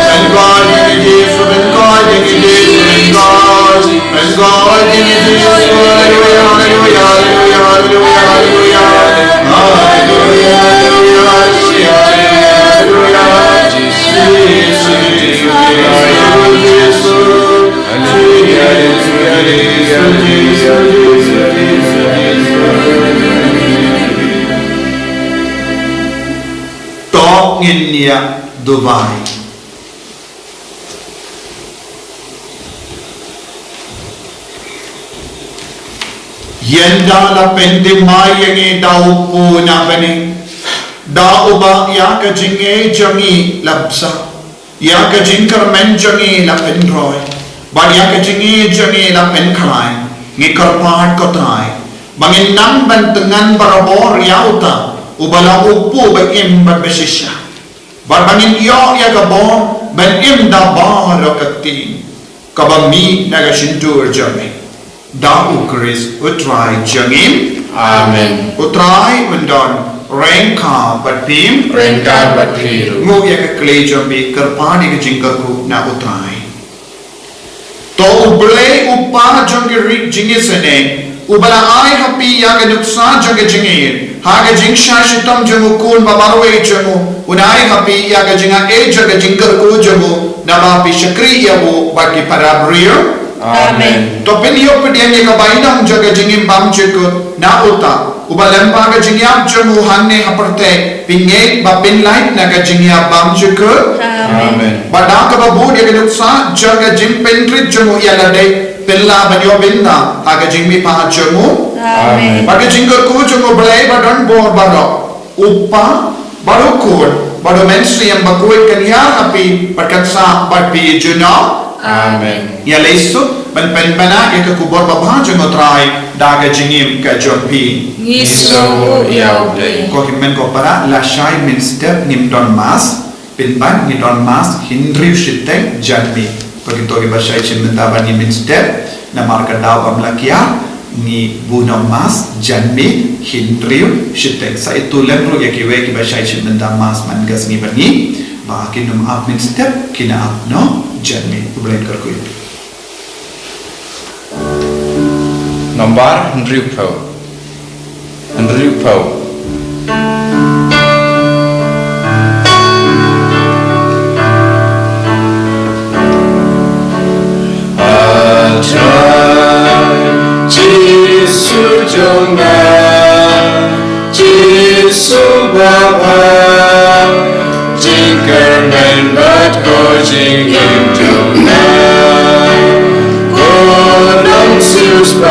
Pynkoit ïa ngi, Jisu, pynkoit ïa ngi, Jisu, pynkoit. Pynkoit ïa ngi, Jisu, haleluya, haleluya, haleluya, haleluya, haleluya. Haleluya, haleluya, haleluya, haleluya. Jisu, Jisu, Jisu, Jisu, Jisu. To ngin ïa duwai. Ïa da la pynthymmai ïa ngi da u Kpa na bneng, da uba ïa ka jingngeit jong ngi la bsa. Ïa ka jingkyrmen jong ngi la pynroi, bad ïa ka jingngeit jong ngi la pynkhlaiñ. Ngi kyrpad ko Trai, ba ngin nang ban tyngan barabor ïa uta uba long u Kpa ba im bad ba shisha. Bad ba ngin ïoh ïa ka bor ban im da baroh ka ktien, kaba mih na ka shyntur jong me. Da u Khrist u Trai jong ngi. Amen. U Trai un don ryngkat bad phi. Ryngkat bad phi ruh. Nguh ïa ka kjai jong phi, kyrpad ïa ka jingkyrkhu na u Trai. To u Blei u Kpa jong ka ri jingïaseng, uba la ai ha phi ïa ka nuksa jong ka jingïeit ha ka jingshah shitom jong u Khun ba marwei jong u, un ai ha phi ïa ka jingaiei jong ka jingkyrkhu jong u, naba phi shakri ïa u bad ki para briew. Amen. To phin ïoh pdiang ïa ka bainong jong ka jingim bymjukut na uta uba lem bad ka jingïap jong u hangne ha pyrthei, phin ngeit ba phin lait na ka jingïap bymjukut. Amen. Amen. Bad da kaba bud ïa ka nuksa jong ka jingpynrit jong u ïa lade, phin lah ban ïoh bynta ha ka jingmihpat jong u. Amen. Amen. Bad ka jingkyrkhu jong u Blei ba don bor baroh, u Kpa, bad u Khun, bad u Mynsiem Bakhuid, kan ïar ha phi bad kan sah bad phi junom. Amen. Ïa leit suk ban pynbna ïa ka khubor babha jong u Trai da ka jingim ka jong phi. Ngi sngewnguh ïa u Blei. Ko hynmen ko para, lashai mynstep ngim don mass. Pynban ngi don mass hynriew shiteng janmiet. Ba kito kiba shai shim bynta bad ngi mynstep, namar ka daw bym la kiar, ngi buh noh mass janmiet hynriew shiteng. Sa ïathuh lem ruh ïa kiwei kiba shai shim bynta mass man ka sngi bad ngi, ba kin ym ap mynstep, kin ap noh janmiet. U Blei un kyrkhu. Nombar hynriewphew. Hynriewphew. A Trai Jisu jong nga, Jisu babha, jingkyrmen bad ko jingim jong nga, ko nongsiewspah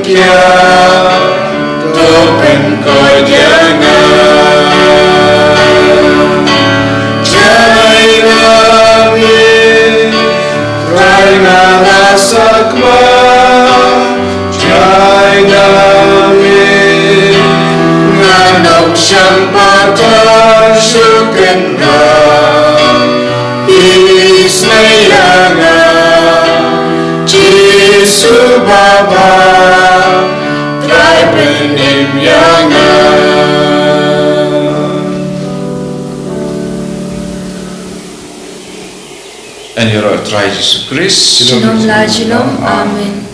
Kia to pynkoit ïa nga. Jai na me, Trai nga la sakma. Jai na me, nga nong shang patar shu kynrang. Isnei ïa nga, Jisu Baba, Trai pynim ïa nga. Yn ïaroh Trai Jisu Khrist. Junom la junom. Amen.